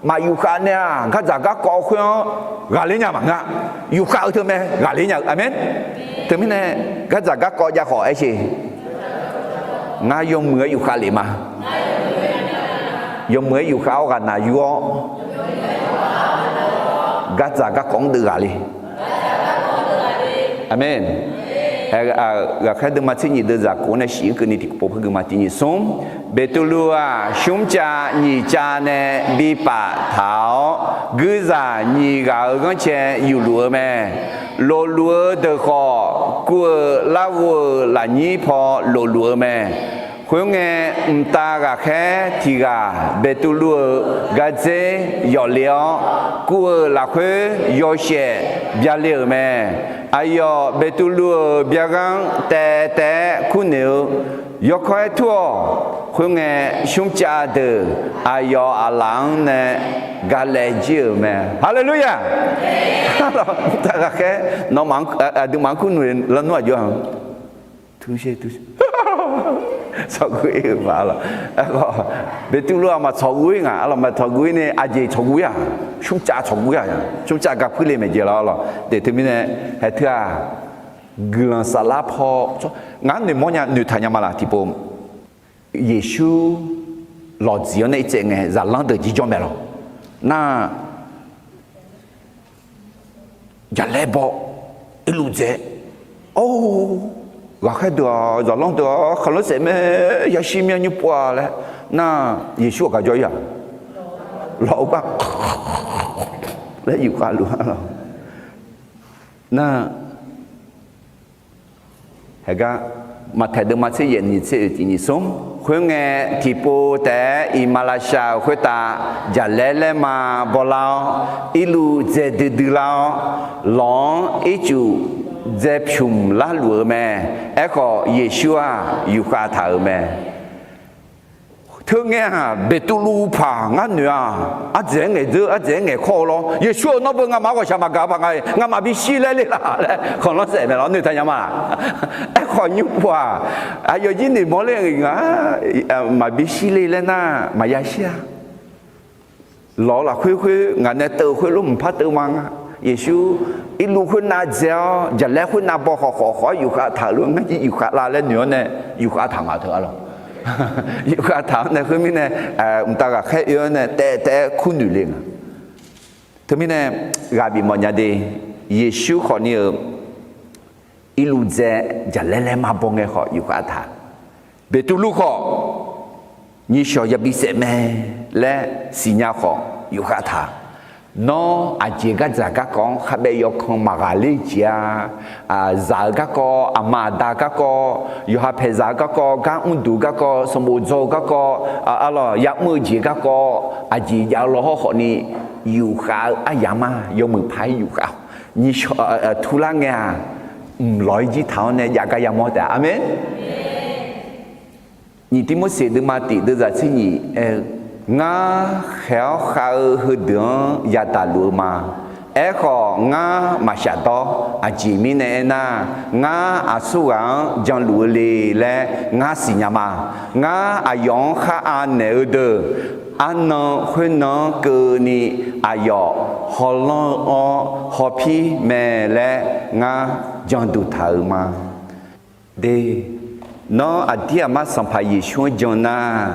Maq yufkhav nae-aq, gardzaq garkawv khoer-anr ghaqler nya maqngeur-a. Yufkhav-eu teu mae ghaqler nya-eu. Aqmeq. Teumirnae gardzaq garkawv jav khawf aer sheq. Ngar yawmuiq-aer yufkhav lef ma. Yawmuiq-aer yufkhav-awr ghaqnaq yur-awr, gardzaq garkawv-anr deuv ghaqler. Aqmeq. Ghaqkhaer deuvma tser nyiq deuv zaq kof-anr nae shif-anr keuvni tiqkhof par gui ma. Tiq nyiq smr. Beqtuvluv-aq, shmrcav nyiq cav nae bi paftaq-awr, guirzaq nyiq ghaq-euq ghanrcae yufluf-eu mae. Lofluf-eu deuq khawf, kuv-euq larghov-euq lafnyir paw lofluf-eu mae. Khoerngae, mqtav ghaqkhaer tiq ghaq Beqtuvluv-euq gardzer yawf le-awr, kuv-euq lafkhoer yawshaef byale-euq mae. Aqyawf Beqtuvluv-euq byaghanr taev taev-aer kurnoeq-eu, yawkawr-aer tur-awq. Khoerngae, shmrcav deuq aqyawf aqlaf-anr nae galaev jir-euq mae. Haleluya! Mqtav ghaqkhaer nawmaf-anr, aqduimaf-anr kurnoeq lanr nmr aqjox-a. Tsawqguv-ir-euq ma lawq. Aerkhawf, Beqtuvluv-aq maq tsawqguv-ir nga. Arlawq, maq tsawqguv-ir nae aqjeq tsawqguv-ir-aq, shmrcav tsawqguv-ir-aq, shmrcav ga puirle maeqjeq lawq. Arlawq, daef teumirnae haeq teu-aq, guiqlanq saflar paw, ngar noeqmawr nya noeqtaq nya ma laq tiqpov. Yeqsur lawqdziq-anr nae irtsaev ngae zaqlanr deuq jirjawr mae lawq. Nar, jaqlaer baw, irluf dzae. Or, ghaqkhaer deuq-aq, zaqlanr deuq-aq, khanqlanr saef mae, yashir myanr nymr pov-a laer. Nar, Yeqsur-aq gaq jawr-ir-aq, lawq-eu gar laer yufkhav luf-a lawq. Nar, haegar, Maqtaeq deuvma tser yaef nyiq tser oeq tiq nyiq smr. Khoerngae, tiqpov taef-aer iqmalavshav-euq khoertav jaqlaer laerma bawlar-awr, irluf dzae duidui lar-awr, lawq-anr ircuf dzae pyumq larluf-eu mae. Aerkhawf, Yeqsur-aq yufkhav taq-euq mae. Teungae-aq, Beqtuvluv paq ngar noeq-aq, ardzaeq-aer ngaeqdzeur, ardzaeq-aer ngaeqkawr-eu lawr. Yeqsur-euq nawr beu ngamaf-anr ghawqshaq maqgaq paq nga-iq, ngamaf bisiq laer le laf laer khanqlanr saef mae lawr. Noeqtaq nya ma laq? Aerkhawf, nymr pov-aq, aqyawf jir noeqmawr ler-eu nga, maqbisiq le laer nar maqya shir-a. Lawq-eu lafkhoer khoer ngaq nae teuv-eu khoer lof mqpar teuv ma nga. Yeqsur irluf khoernav dzae-awr, jaqlaer khoernav baw khawf khawf khawf-aer yufkhav taq-euq lof ngar jir yufkhav la laer noeq-awr nae, yufkhav taq nga teu-a lawq. Yufkhav taq-awr nae khoermirnae, mqtav ghaqkhaer oe-awr nae taev taev-aer kurnoeq le nga. Teumirnae, ghaq bifmawf nya de, Yeqsur khawfni-euq irluf dzae jaqlaer laer ma baw ngae khawf yufkhav taq. Beqtuvluv khawf, nyiqshawq yabi saef mae laer siqnya khawf yufkhav taq. Nawr aqjeq gardzaq garkawv-anr khabaev yawkan maqghaq ler jeq-a. Zaq-eu garkawv, aqma aqda garkawv, yawqha paeqzaq-eu garkawv, gar mrduq garkawv, sanqbof dzaw-eu garkawv, arlawq ya'mr-eu jeq garkawv, aqjeq jav-eu law hawr khawfni, yufkhav-eu aryamq-aq yawmuiq paq-aer yufkhav-awq. Nyiqshawq turlar ngae-aq, mq lawq-ir jir taq-awr nae jav gar yamawr taef-a. Aqmeq. Nyiq Tirmorseq deuvma tiq deuvzaq tser nyiq aer-eu, ngar khaeq-awr khav-eu heudeuq-anr yadaq luf-eu ma. Aerkhawf, ngar maqshaf dawr. Aqjeq mirnae aernar, ngar aqsurghaq-anr janluf-eu le laer ngar siqnya ma. Ngar aqyawf-anr khar anaeq-eu deuq, arnan khoernan-anr keuvni aqyawf hawlanr-eu-awr hawpir mae laer ngar janduq taq-euq ma. De, nawr aqdir aqmar Sanqpaq Yeqsur-anr jan nar,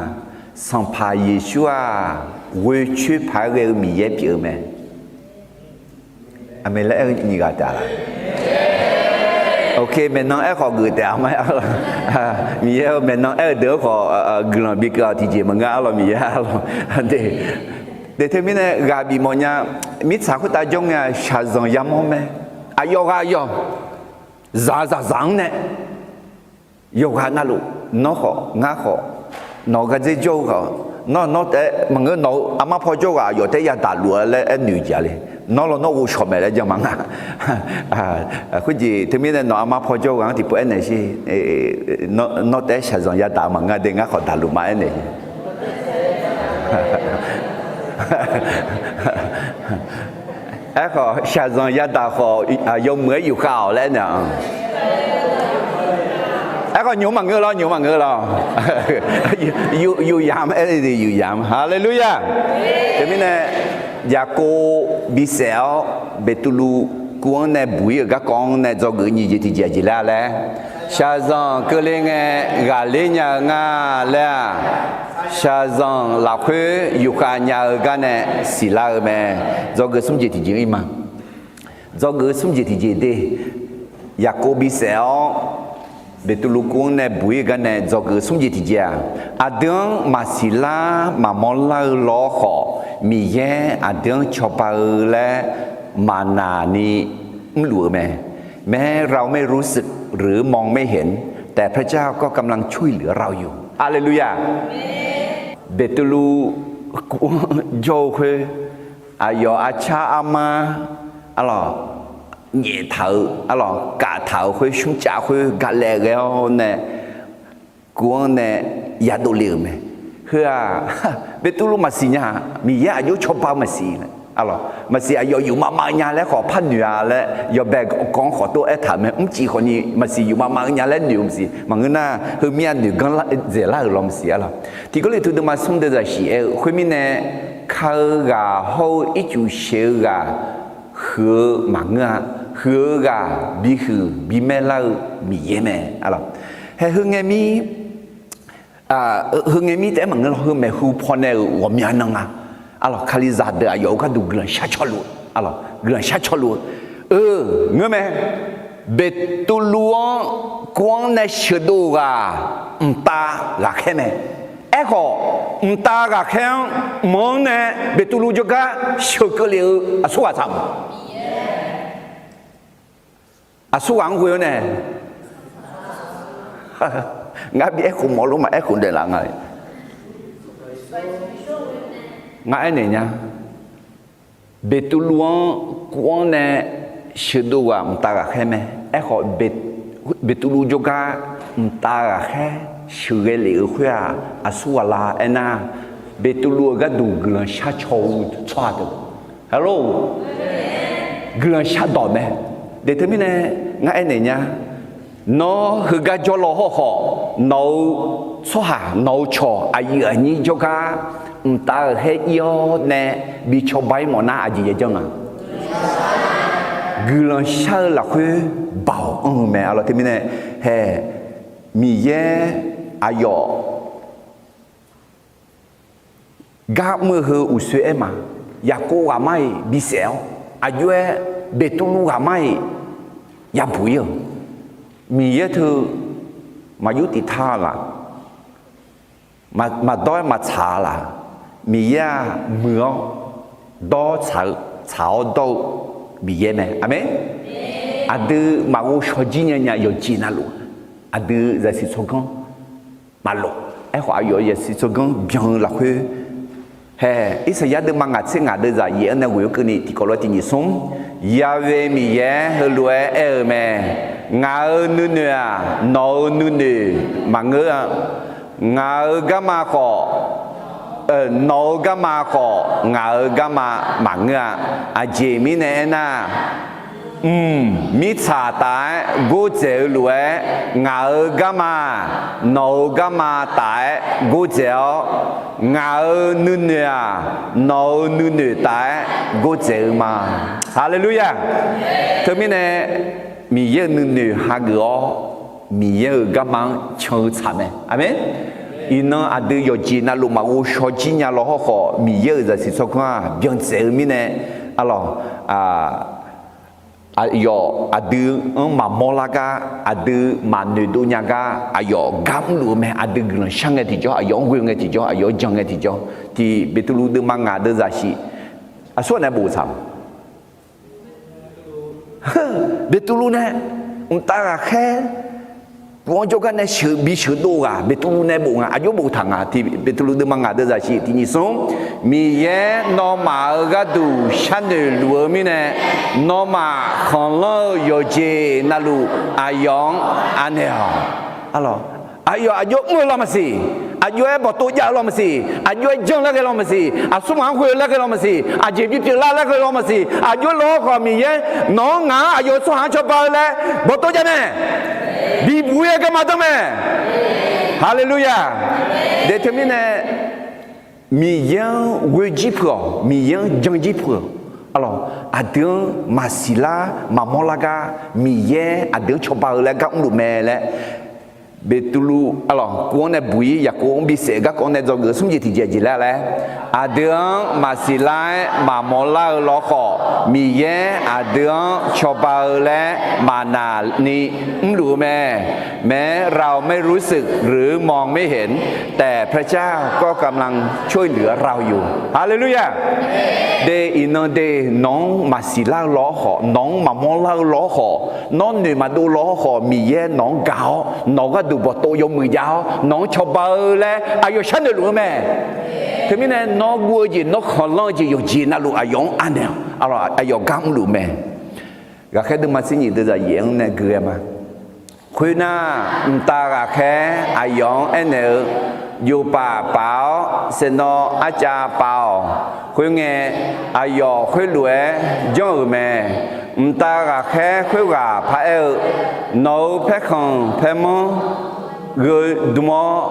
Sanqpaq Yeqsur-aq, ghoe coer paq-aer ghae-eu Miqyaer pyeuf-eu mae. Aqmeq laer aer-eu nyiq ghaq taef-a laq? Ok, maeqnan aerkhawf geuf taef-a ma. Miqyaer-eu maeqnan aer-eu deuq-anr khawf guiqlanq bikeuv-awq tiqjeq maqngeur arlawq Miqyaer arlawq. De, de teumirnae ghaq bifmawf nya, mirtsaq khoertav jawr ngae-aq shaqzanq yamawr mae. Aqyawf ghaq yawq, zaqzaq zaq-anr nae yawqghaq navluf, nawr khawf ngar khawf, nawq-euq gardzer jawr-eu khawf, nawr nawr taef-aer maqngeur, nawq-euq armar paw jawr ghaq aqyawf taef-aer yadaq luf-a laer aernoeq jeq-a le. Nawr lawnmr ghovshaw maeq laer jan ma nga. Khoerjeq teumirnae nawq armar paw jawr ghaq-anr tiqpov aernaeq sher. Nawr taef-aer shaqzanq yadaq-eu maqngeur de, ngar khawf daqluf ma aernaeq sher. Aerkhawf shaqzanq yadaq khawf yawmuiq-aer yufkhav-awq laer aernaeq-a. Aerkhawf nymq maqngeur lawr, nymq maqngeur lawr. Yuf yamq aer-eu yuf yamq. Haleluya! Teumirnae Yaqkov bisaef-awr Beqtuvluv kuv-anr nae buq-ir-euq garkawv-anr nae dzawgeuf nyiq jeq tiqjeq aqjeq laer-a laer, shaqzanq keuvle ngae ghaqler nya-eu nga laer-aq, shaqzanq lafkhoer yufkhav nya-eu gar nae siqlar-eu mae. Dzawgeuf smr jeq tiqjeq-ir ma. Dzawgeuf smr jeq tiqjeq de. Yaqkov bisaef-awr Beqtuvluv kuv-anr nae buq-ir-eu gar nae dzawgeuf smr jeq tiqjeq-aq, aqdui-anr maqsiq lar maqmawr lar-eu lawr khawf, Miqyaer aqdui-anr cawba-eu laer maqnaq ni mrluf-eu mae. แม้เราไม่รู้สึกหรือมองไม่เห็น แต่พระเจ้าก็กำลังช่วยเหลือเราอยู่ Haleluya! Beqtuvluv kuv-anr jawr-eu khoer, aqyawf arcar armar arlawq nyaeftaq-eu arlawq kaftaq-euq khoer shmrcav khoer galaev ghae-awr nae, kuv-anr nae yadov le-euq mae. Heu-aq, Beqtuvluv maqsiq nya-aq, Miqyaer aqjox cawba-eu maqsiq arlawq, maqsiq aqyawf yufmav mav nya laer khawf par noeq-a laer yawbae gawv-anr khawf tov aertaq-euq mae. Mrcif khawfni maqsiq yufmav mav-eu nya laer noeq-eu maqsiq. Maqngeur nar, heumyav noeq ganr dzaeqlar-euq law maqsiq arlawq. Tiqgawrliqtu deuvma smr deuv zaqsiq aer-eu khoermirnae, ka-eu ghaq hawr-eu ircuf sheuq-eu ghaq huiq-eu maqngeur-a. Huiq-eu ghaq bihuiq bimaer lar-eu Miqyaer mae arlawq. Hae heu ngae mir, heu ngae mir taef-aer maqngeur lawr, heu maeqhu pawnae-euq ghawqmya nan nga arlawq. Kalizaq deuq aqyawf-euq gharduq guiqlanq shar cawluf-eu arlawq, guiqlanq shar cawluf-eu, eu, ngeur mae. Beqtuvluv-anr kuv-anr nae sheuqdov-eu ghaq mqtav ghaqkhaer mae. Aerkhawf, mqtav ghaqkhaer-anr mq-anr nae Beqtuvluv jawrgar sheuqkeuv lef-eu aqsurghaq tsaq ma. Aqsurghaq-anr ghoe-awr nae, ngar bi aerkhof mawf lor ma, aerkhof daeqlaf nga. Ngar aernaeq nya. Beqtuvluv-anr kuv-anr nae sheuqdov ghaq mqtav ghaqkhaer mae. Aerkhawf, Beqtuvluv jawrgar mqtav ghaqkhaer sheuqghae lef-eu khoer-aq, aqsurghaq la aernar, Beqtuvluv-euq gharduq guiqlanq shar caw-eu tsawrhaq deuq, hello, guiqlanq shardawq mae. Deq teumirnae ngar aernaeq nya. Nawr heugar jawrlaw hawrkhawf, nawq-euq tsawrhaq, nawq-euq cawq aqyuif aqnyir jawrgar mqtav ghaqkhaer ir-awr nae bi cawba-ir mawf nar aqjeq yajanr nga. Guiqlanq shar-eu lafkhoer baoq anr-eu mae arlawq. Teumirnae hae, Miqyaer aqyawf gar mr-eu heu uqsoer aer ma. Yaqkov ghaqmar-iq bisaef-awr, aqjox-aer Beqtuvluv ghaqmar-iq yabuq-ir-euq, Miqyaer teu maqyur tiq tar-a laf, maqdawr-aer maqtsaq-a laf, Miqyaer-aq muiq-awr dawr tsaq-eu, tsaq-awr dawr-eu Miqyaer mae. Aqmeq. Aqdui maqghov shaw jir nya nya yawqjeq navluf, aqdui zaqsiq tsawrganr maqlof. Aerkhawf, aqyawf zaqsiq tsawrganr byan-eu lafkhoer, hae, Irsaqyar deuvma ngaq tser ngaq deuv zaq yaef-anr nae ghoeq-awr keuvni tiqkawv lof-aer tiq nyiq smr, Ya'we Miqyaer heulof-aer aer-eu mae. Ngaq-euq nuinoeq-aq, nawq-euq nuinoeq maqngeur-a. Ngaq-euq garma khawf, nawq-euq garma khawf, ngaq-euq garma maqngeur-a. Aqjeq mirnae aernar, mq mirtsaq taf-aer gordzaeq-eu lof-aer, ngaq-euq garma-aq, nawq-euq garma taf-aer gordzaeq-awr, ngaq-euq nuinoeq-aq, nawq-euq nuinoeq taf-aer gordzaeq-eu ma. Haleluya! Teumirnae, Miqyaer-euq nuinoeq hageuf-awr, Miqyaer-euq garma-anr can-eu tsaq mae. Aqmeq. Iqnan aqdui yawqjeq navluf maqghov shaw jir nya law hawrkhawf, Miqyaer-euq zaqsiq tsawrganr-aq byan dzaeq-eu mirnae, arlawq, aqyawf aqdui-anr maqmawr lar gar, aqdui maqnoeqdov nya gar, aqyawf gar mrluf-eu mae. Aqdui guiqlanq shar ngae tiqjawr, aqyawf-anr ghoe ngae tiqjawr, aqyawf-anr jan ngae tiqjawr, tiq Beqtuvluv deuvma ngaq deuv zaqsiq, aqsurghaq nae bof tsaq. Beqtuvluv nae mqtav ghaqkhaer, pu-anr jawrgar nae sheuq bi sheuqdov ghaq Beqtuvluv nae bof nga, aqjox boftaq nga. Tiq Beqtuvluv deuvma ngaq deuv zaqsiq tiq nyiq smr, Miqyaer nawmaf-euq gharduq sharnoeq luf-eu mirnae, nawmaf khanqlanr-eu yawqjeq navluf aqyawf-anr anaeq-awq. Arlawq, aqyawf aqjox mr-eu lar maqsiq. Aqjox-aer bawqtov jav-eu law maqsiq, aqjox-aer janr laer ghae law maqsiq, aqsur maqanr khoe-eu laer ghae law maqsiq, aqjeq bipyeuf lar laer ghae law maqsiq, aqjox-aer law khawf Miqyaer nawq-anr ngaq-anr aqyawf-eu tsawrhaq-anr cawba-eu laer bawqtov jav mae. Bibuq-ir-aer garma danr mae. Haleluya. Daef teumirnae Miqyaer-anr ghoejir puq-awq, Miqyaer-anr janjir puq-awq. Arlawq, aqdui-anr maqsiq lar maqmawr lar gar Miqyaer aqdui-anr cawba-eu laer gar mrluf mae laer Beqtuvluv arlawq kov-anr nae buq-ir Yaqkov-anr bisaef garkawv nae dzawgeuf smr jeq tiqjeq jeq laer laer, aqdui-anr maqsiq lar-aer maqmawr lar-eu lawkhawf, Miqyaer aqdui-anr cawba-eu laer maqnaq ni mrluf-eu mae. แม้เราไม่รู้สึกหรือมองไม่เห็น แต่พระเจ้าก็กำลังช่วยเหลือเราอยู่ Haleluya. Daef iqnan daef nawq-anr maqsiq lar-eu lawkhawf, nawq-anr maqmawr lar-eu lawkhawf, nawr noeq maqdov lawkhawf, Miqyaer nawq-anr gaq-awr nawq-eu gharduq bawqtov yawmuiq jav-awr nawq-anr cawba-eu laer aqyawf sharnoeq luf-eu mae. Teumirnae nawr guv-eu jeq, nawr khanqlanr-eu jeq yawqjeq navluf aqyawf-anr anaeq-awq. Arlawq, aqyawf gar mrluf mae. Ghaqkhaer deuvma tser nyiq deuvzaq yaef-anr nae gui-aer ma. Khoernar, mqtav ghaqkhaer aqyawf-anr aernaeq-eu, Jofpaf paf-awr saeqnawv arcav paf-awq. Khoerngae, aqyawf khoerlof-aer janr-euq mae. Mqtav ghaqkhaer khoerghaq paraer-eu, Nawq-euq paerkhanq paermanr gheu dm-awr,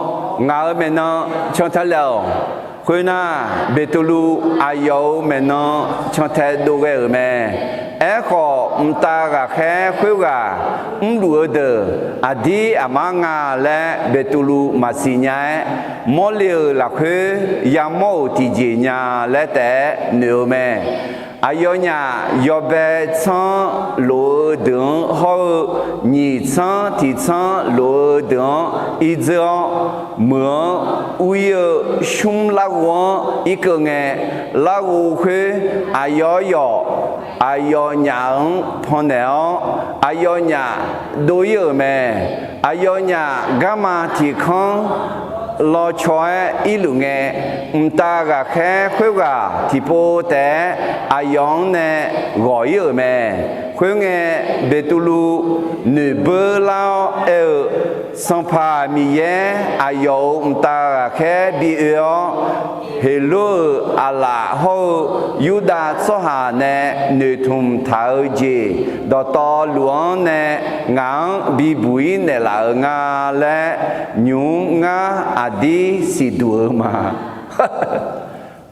ngaq-euq maeqnan cantae laef-awq. Khoernar, Beqtuvluv aqyawf-euq maeqnan cantae dov ghae-euq mae. Aerkhawf, mqtav ghaqkhaer khoerghaq mrluf-eu deuq aqdir aqmar nga laer Beqtuvluv maqsiq nya-aer, mawrle-euq lafkhoer yamawr-euq tiqjeq nya laer taef-aer noeq-eu mae. Aqyawfnyaf yawbae tsanr lof-eu deuq-anr hawr-eu, nyiq tsanr tiq tsanr lof-eu deuq-anr irdzeur-awr, meuq-anr ur-ir-eu smr larghov-anr irkeuv ngae, larghov khoer aqyawf yawf aqyawfnyaf-anr pannaeq-awr, aqyawfnyaf dov-ir-euq mae. Aqyawfnyaf garma tiq kanr lawcaw-aer irluf ngae, mqtav ghaqkhaer khoerghaq tiqpov taef-aer aqyawf-anr nae ghawq-ir-euq mae. Khoerngae, Beqtuvluv noeqbeur lar-awr aer-eu, Sanqpaq Miqyaer, aqyawf-euq mqtav ghaqkhaer bi oe-awr, Heqlor-euq aqlaf hawr-eu Yurdav tsawrhaq nae noeqtmq taq-eu jeq dawqtawvluf-anr nae ngaq-anr bibuq-ir naeqlaf-euq nga laer, nymq-mr ngar aqdir siqduq-eu ma.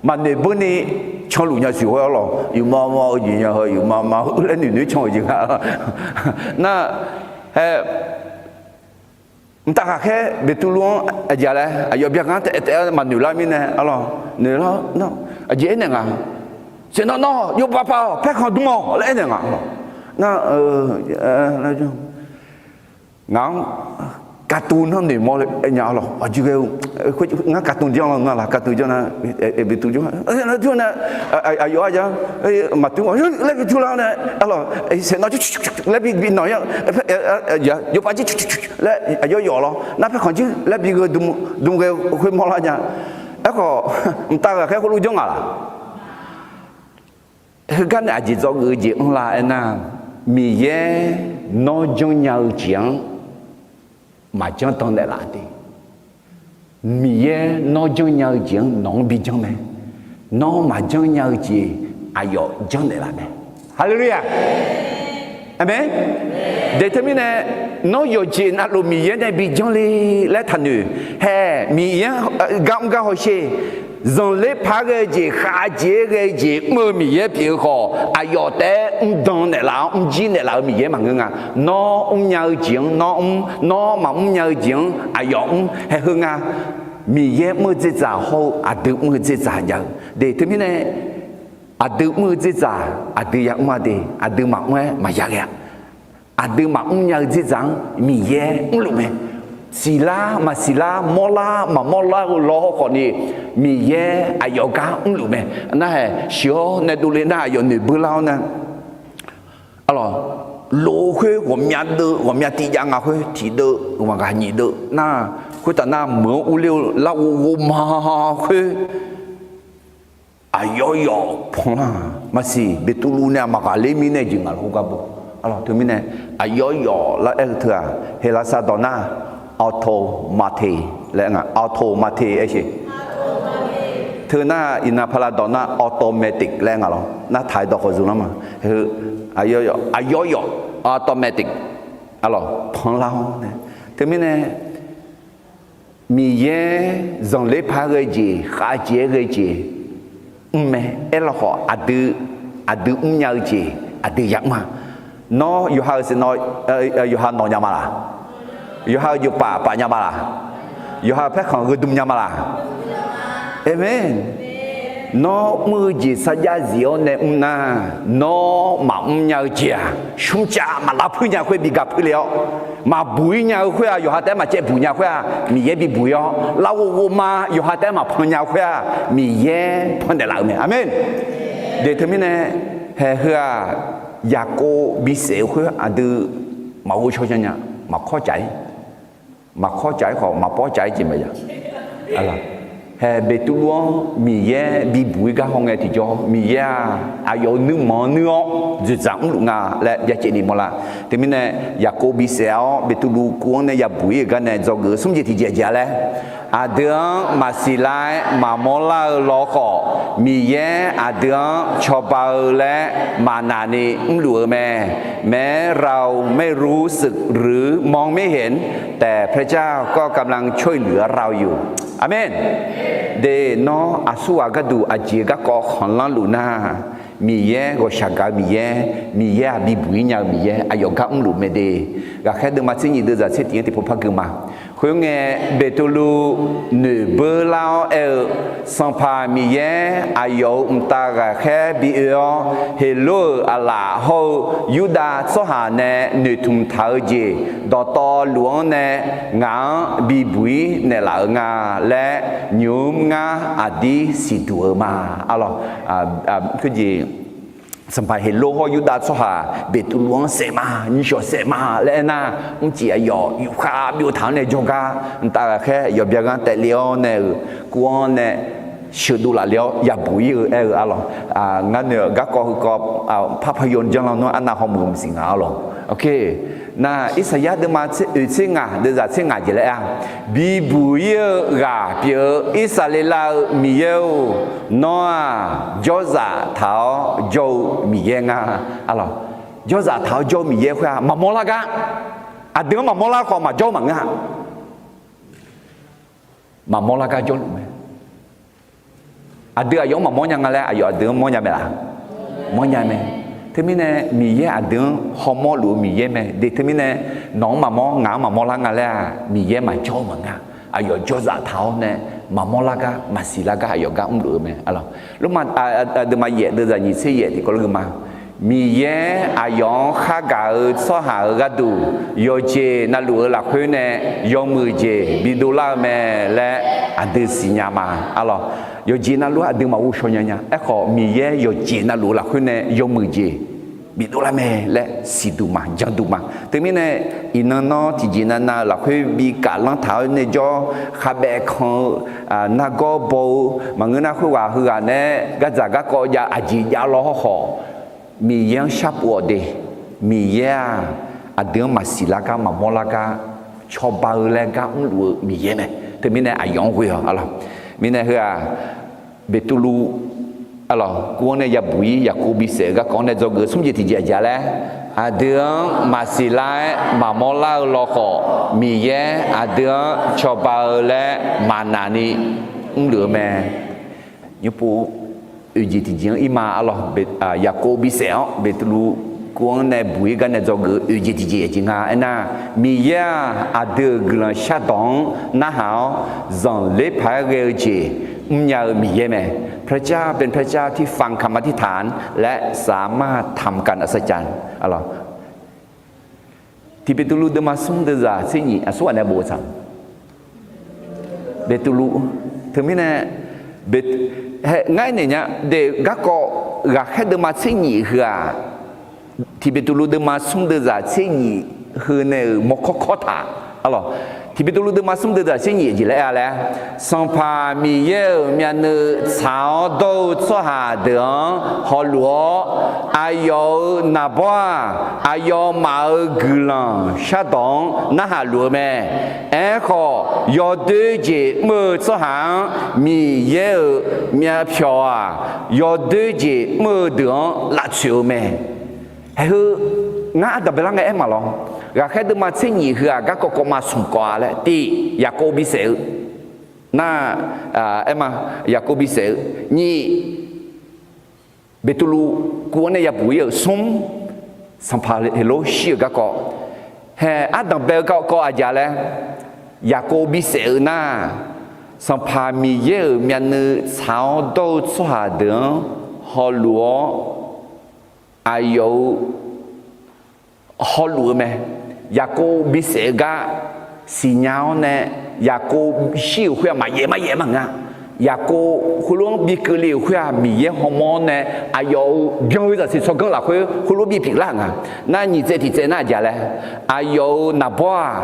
Maqnoeq beurni canluf nya siq khoer arlawq, yufmav mav-eu jeq nya heu, yufmav mav-eu laer noeq noeq-aer can-euq jeq nga. Nar, hae, mqtav ghaqkhaer Beqtuvluv-anr aqjeq laer aqyawf byaganr taef taef-aer maqnoeq lar mirnae arlawq, noeq lar-awr nar, aqjeq aernaeq nga, Saeqnawv nawr yawbav pav-awq, paerkhanq dm-awq laer aernaeq nga. Nar, ngaq-anr katuv nanr noeqmawr nya arlawq, aqjeq ghae-eu, ngar katuv janr-awr nar laq, katuv janr nar, Beqtuvluv janr-a, aqyawf-anr ja, maqtmr laer bi tur lar-awr nae arlawq, Saeqnawv laer bi nawq-ir, yawbav jir laer aqyawf yawf lawr nar, paerkhanq jir laer bi gheu dm ghae khoermawr lar nya. Aerkhawf, mqtav ghaqkhaer khoerlof janr ngaq laq? Heugar nae aqjeq dzawgeuf-eu jeq anrlar aernar, Miqyaer nawr janrnya-eu jeq-anr maqjanr dan naeqlaf de. Miqyaer nawr janrnya-eu jeq-anr nawq-anr bi janr mae. Nawr maqjanr nya-eu jeq aqyawf janrnaeq laf mae. Haleluya! Aqmeq. Daeq teumirnae, nawr yawqjeq navluf Miqyaer nae bi janr le laer taqnoeq. Hae, Miqyaer-anr gar mr gar hawsher. Zanqler paq-aer ghae-eu jeq, khavjeq-aer ghae-eu jeq mr-eu Miqyaer pyeuf-eu khawf, aqyawf taef-aer mrdan naeqlaf-awr mrjir naeqlaf-eu Miqyaer maqngeur nga. Nawr mrnya-eu jeq-anr nawr mr, nawr maqmr nya-eu jeq-anr aqyawf mr. Hae heu nga. Miqyaer mr-eu dzerdzaq hawr-eu aqdui mr-eu dzerdzaq jav-eu de. Teumirnae, aqdui mr-eu dzerdzaq aqdui yamr-a de. Aqdui maqmr-aer maqya ghae-a. Aqdui maqmr nya-eu dzerdzaq-anr Miqyaer mrluf mae. Siqlar maqsiqlar, mawrlar maqmawrlar-eu lawr khawfni, Miqyaer aqyawf gar mrluf mae. Nar hae, sheuq-awr nae dovle nar aqyawf noeqbeur lar-awr nar, arlawq, lof-eu khoer ghawqmya deuv, ghawqmya tiqjav nga khoer tiqdeuv, ghaq nyiq deuv nar, khoertav nar meuq-anr urler-eu larghov ghovma khoer aqyawf yawf panlar-aq maqsiq, Beqtuvluv nae maq ghaqler mirnae jeq ngaq lawr gar bo. Arlawq, teumirnae aqyawf yawf lar aer-eu teu-aq, Heqlaqsar dawq nar, automate laer nga, automatic aer-eu. Teu nar iqnan paqlaq dawq nar automatic laer nga lawr. Nar taq-eu dawq khawf zmq lanr ma. Heu, aqyawf yawf, aqyawf yawf, automatic, arlawq, panlar-awr nae. Teumirnae Miqyaer zanqler paq-aer ghae-eu jeq, khavjeq-aer ghae-eu jeq mr mae. Aerlawkhawf aqdui, aqdui mrnya-eu jeq aqdui yamr-a. Nawr yawqha-euq siq nawr, yawqha nawq nya ma laq? Yawqha-euq jeuqpaf paf nya ma laq? Yawqha-euq paerkhanq gheudm nya ma laq? Aqmeq. Nawr mr-eu jeq sarjax zif-awr nae mr nar, nawr maqmr nya-eu jeq-aq, smrcav maqlar puir nya khoer bi gaq puir le-awr, maqbuq-ir nya-eu khoer-aq, yawqha taef-aer maqcaev buq nya khoer-aq, Miqyaer bibuq-ir-awr, larghov ghovma yawqha taef-aer maqpan nya khoer-aq, Miqyaer pannaeq laf-eu mae. Aqmeq. De teumirnae, haeq heu-aq, Yaqkov bisaef-eu khoer aqdui maqghov shaw nya nya, maqkawr caf-ir, maqkawr caf-ir khawf maqpawr caf-ir jeq mae-a. Haeq Beqtuvluv-anr Miqyaer bibuq-ir gar hawngae tiqjawr, Miqyaer-aq, aqyawf-euq nuirmanq-anr nuir-awr dzoeqdzaq mrluf nga laer byacaevni mawrlar. Teumirnae, Yaqkov bisaef-awr Beqtuvluv kuv-anr nae yabuq-ir-euq gar nae dzawgeuf-eu smr jeq tiqjeq aqjeq-a laer, aqdui-anr maqsiq lar-aer maqmawr lar-eu lawkhawf, Miqyaer aqdui-anr cawba-eu laer maqnaq ni mrluf-eu mae. แม้เราไม่รู้สึกหรือมองไม่เห็น แต่พระเจ้าก็กำลังช่วยเหลือเราอยู่ Aqmeq. De nawr aqsurghaq gharduq aqjeq garkawv khanqlanr luf nar, Miqyaer ghawqshaq gaq-eu Miqyaer, Miqyaer-aq bibuq-ir nya-eu Miqyaer, aqyawf gar mrluf mae de. Ghaqkhaer deuvma tser nyiq deuvzaq tser tiq-anr tiqpov par gui ma. Khoerngae, Beqtuvluv noeqbeur lar-awr aer-eu, Sanqpaq Miqyaer, aqyawf-euq mqtav ghaqkhaer bi oe-awr, Heqlov-euq aqlaf hawr-eu Yurdav tsawrhaq nae noeqtmq taq-eu jeq dawqtawvluf-anr nae ngaq-anr bibuq-ir naeqlaf-euq nga laer, nymq-mr ngar aqdir siqduq-eu ma. Arlawq, Sanqpaq Heqlov hawr Yurdav tsawrhaq Beqtuvluv-anr saef ma, nymrshawq saef ma laer aernar, mrcif aqyawf yufkhav byov taq-anr nae jawrgar mqtav ghaqkhaer yawqbya ghanr taef le-awr nae-euq kuv-anr nae sheuqdov laf le-awr yabuq-ir-eu aer-eu arlawq. Ngar noeq-eu garkawv heukawv, par par yaw janr lan nar arnav hawmuiq-eu maqsiq nga arlawq. Nar Irsaqyar deuvma oeq tser ngaq deuvzaq tser ngaq jeq laer aer-a, bibuq-ir-eu ghaq pyeuf-eu Irsaqleqlav-eu Miqyaer-or, nawr-aq jawrzaq taq-awr jawr-eu Miqyaer nga. Arlawq, jawrzaq taq-awr jawr-eu Miqyaer khoer-aq maqmawr lar gar, aqdui-anr maqmawr lar khawf maqjawr-eu maqngeur-a. Maqmawr lar gar jawrluf mae. Aqdui aqyawf-anr maqmawr nya nga laer aqyawf aqdui-anr mawrnya mae laf? Mawrnya mae. Teumirnae Miqyaer aqdui-anr hawmawr luf-eu Miqyaer mae de. Teumirnae nawq-anr maqmawr ngaq-anr maqmawr lar nga laer-aq Miqyaer maqjawr-eu maqngeur-a. Aqyawf jawrzaq taq-awr nae maqmawr lar gar maqsiq lar gar aqyawf gar mrluf-eu mae. Lormav deuvma yaef deuvzaq nyiq tser yaef tiqkawv lor gui ma. Miqyaer aqyawf-anr khargaq-eu tsawrhaq-euq gharduq yawqjeq navluf-eu lafkhoer nae yawmuiq jeq bidov lar-eu mae laer aqdui siqnya ma. Arlawq, yawqjeq navluf-anr aqdui maqghov shaw nya nya. Aerkhawf Miqyaer yawqjeq navluf-eu lafkhoer nae yawmuiq jeq bidov lar mae laer siqduq ma, janduq ma. Teumirnae iqnan nawr tiqjeq navnav-eu lafkhoer bi kaflanr taq-awr nae jawr khavbaev kan-eu, nargawr baw-eu maqngeur nar khoerghaq heughaq nae gardzaq garkawv jav aqjeq jav law hawrkhawf, Miqyaer-anr sharpov-awq de. Miqyaer-aq aqdui-anr maqsiq lar gar maqmawr lar gar cawba-eu laer gar mrluf-eu Miqyaer mae. Teumirnae aqyawf-anr ghoe-awq arlawq. Mirnae heu-aq, Beqtuvluv arlawq, kuv-anr nae yabuq-ir Yaqkov bisaef-eu garkawv-anr nae dzawgeuf-eu smr jeq tiqjeq aqjeq-a laer, aqdui-anr maqsiq lar-aer maqmawr lar-eu lawkhawf, Miqyaer aqdui-anr cawba-eu laer maqnaq ni mrluf-eu mae. Nymrpov oeq jeq tiqjeq-anr ir ma arlawq, Yaqkov bisaef-awr Beqtuvluv kuv-anr nae buq-ir gar nae dzawgeuf-eu oeq jeq tiqjeq aqjeq nga aernar, Miqyaer-aq aqdui-euq guiqlanq shardawq-anr narhaq-awr zanqler paq-aer ghae-eu jeq mrnya-eu Miqyaer mae. พระเจ้าเป็นพระเจ้าที่ฟังคำอธิษฐานและสามารถทำการอัศจรรย์ Tiq Beqtuvluv deuvma smr deuvzaq tser nyiq aqsurghaq nae bof-eu tsaq. Beqtuvluv, teumirnae, ngar aernaeq nya de, garkawv ghaqkhaer deuvma tser nyiq heu-aq, Tiq Beqtuvluv deuvma smr deuvzaq tser nyiq heu nae-euq mawrkawr kawr taq. Arlawq, Tiqbeqtuvluv deuvma smr deuq deuq-aq tser nyiq jeq laer aer-a laer, Sanqpaq Miqyaer-euq myavnuiv tsaq-awr dawr-eu tsawrhaq deuq-anr hawluf-awr, aqyawf-euq naqbawr-aq, aqyawfmaf-euq guiqlanq shardawq-anr narhaq luf-eu mae. Aerkhawf, yawdoer jeq mr-eu tsawrhaq-anr Miqyaer-euq myavpyawq-aq, yawdoer jeq mr-eu deuq-anr lavtsoeq-eu mae. Haeq heu, ngar ardanq baelar ngae aer ma lawr. Ghaqkhaer deuvma tser nyiq heu-aq garkawv kawv ma smq kawv-a laer, tiq, Yaqkov bisaef-eu nar, aer ma, Yaqkov bisaef-eu, nyiq, Beqtuvluv kuv-anr nae yabuq ir-euq smr, sanqpaq Heqlor shir-euq garkawv. Haeq ardanq bae-eu garkawv aqjeq laer, Yaqkov bisaef-eu nar, Sanqpaq Miqyaer-euq myavnuiv tsaq-awr dawr-eu tsawrhaq deuq-anr hawluf-awr, aqyawf-euq hawluf-eu mae. Yaqkov bisaef-eu gar siqnya-awr nae, Yaqkov shir-euq khoer-aq maqyaef maryaef maqngeur-a. Yaqkov heulof-anr bikeuvle-euq khoer-aq, Miqyaer hawmawr-awr nae aqyawf-euq byan-eu zaqsiq tsawrganr lafkhoer heulof bipyeuf lar nga. Nar nyiq tsaev tiq tsaev nar aqjeq laer, aqyawf-euq naqbawr-aq,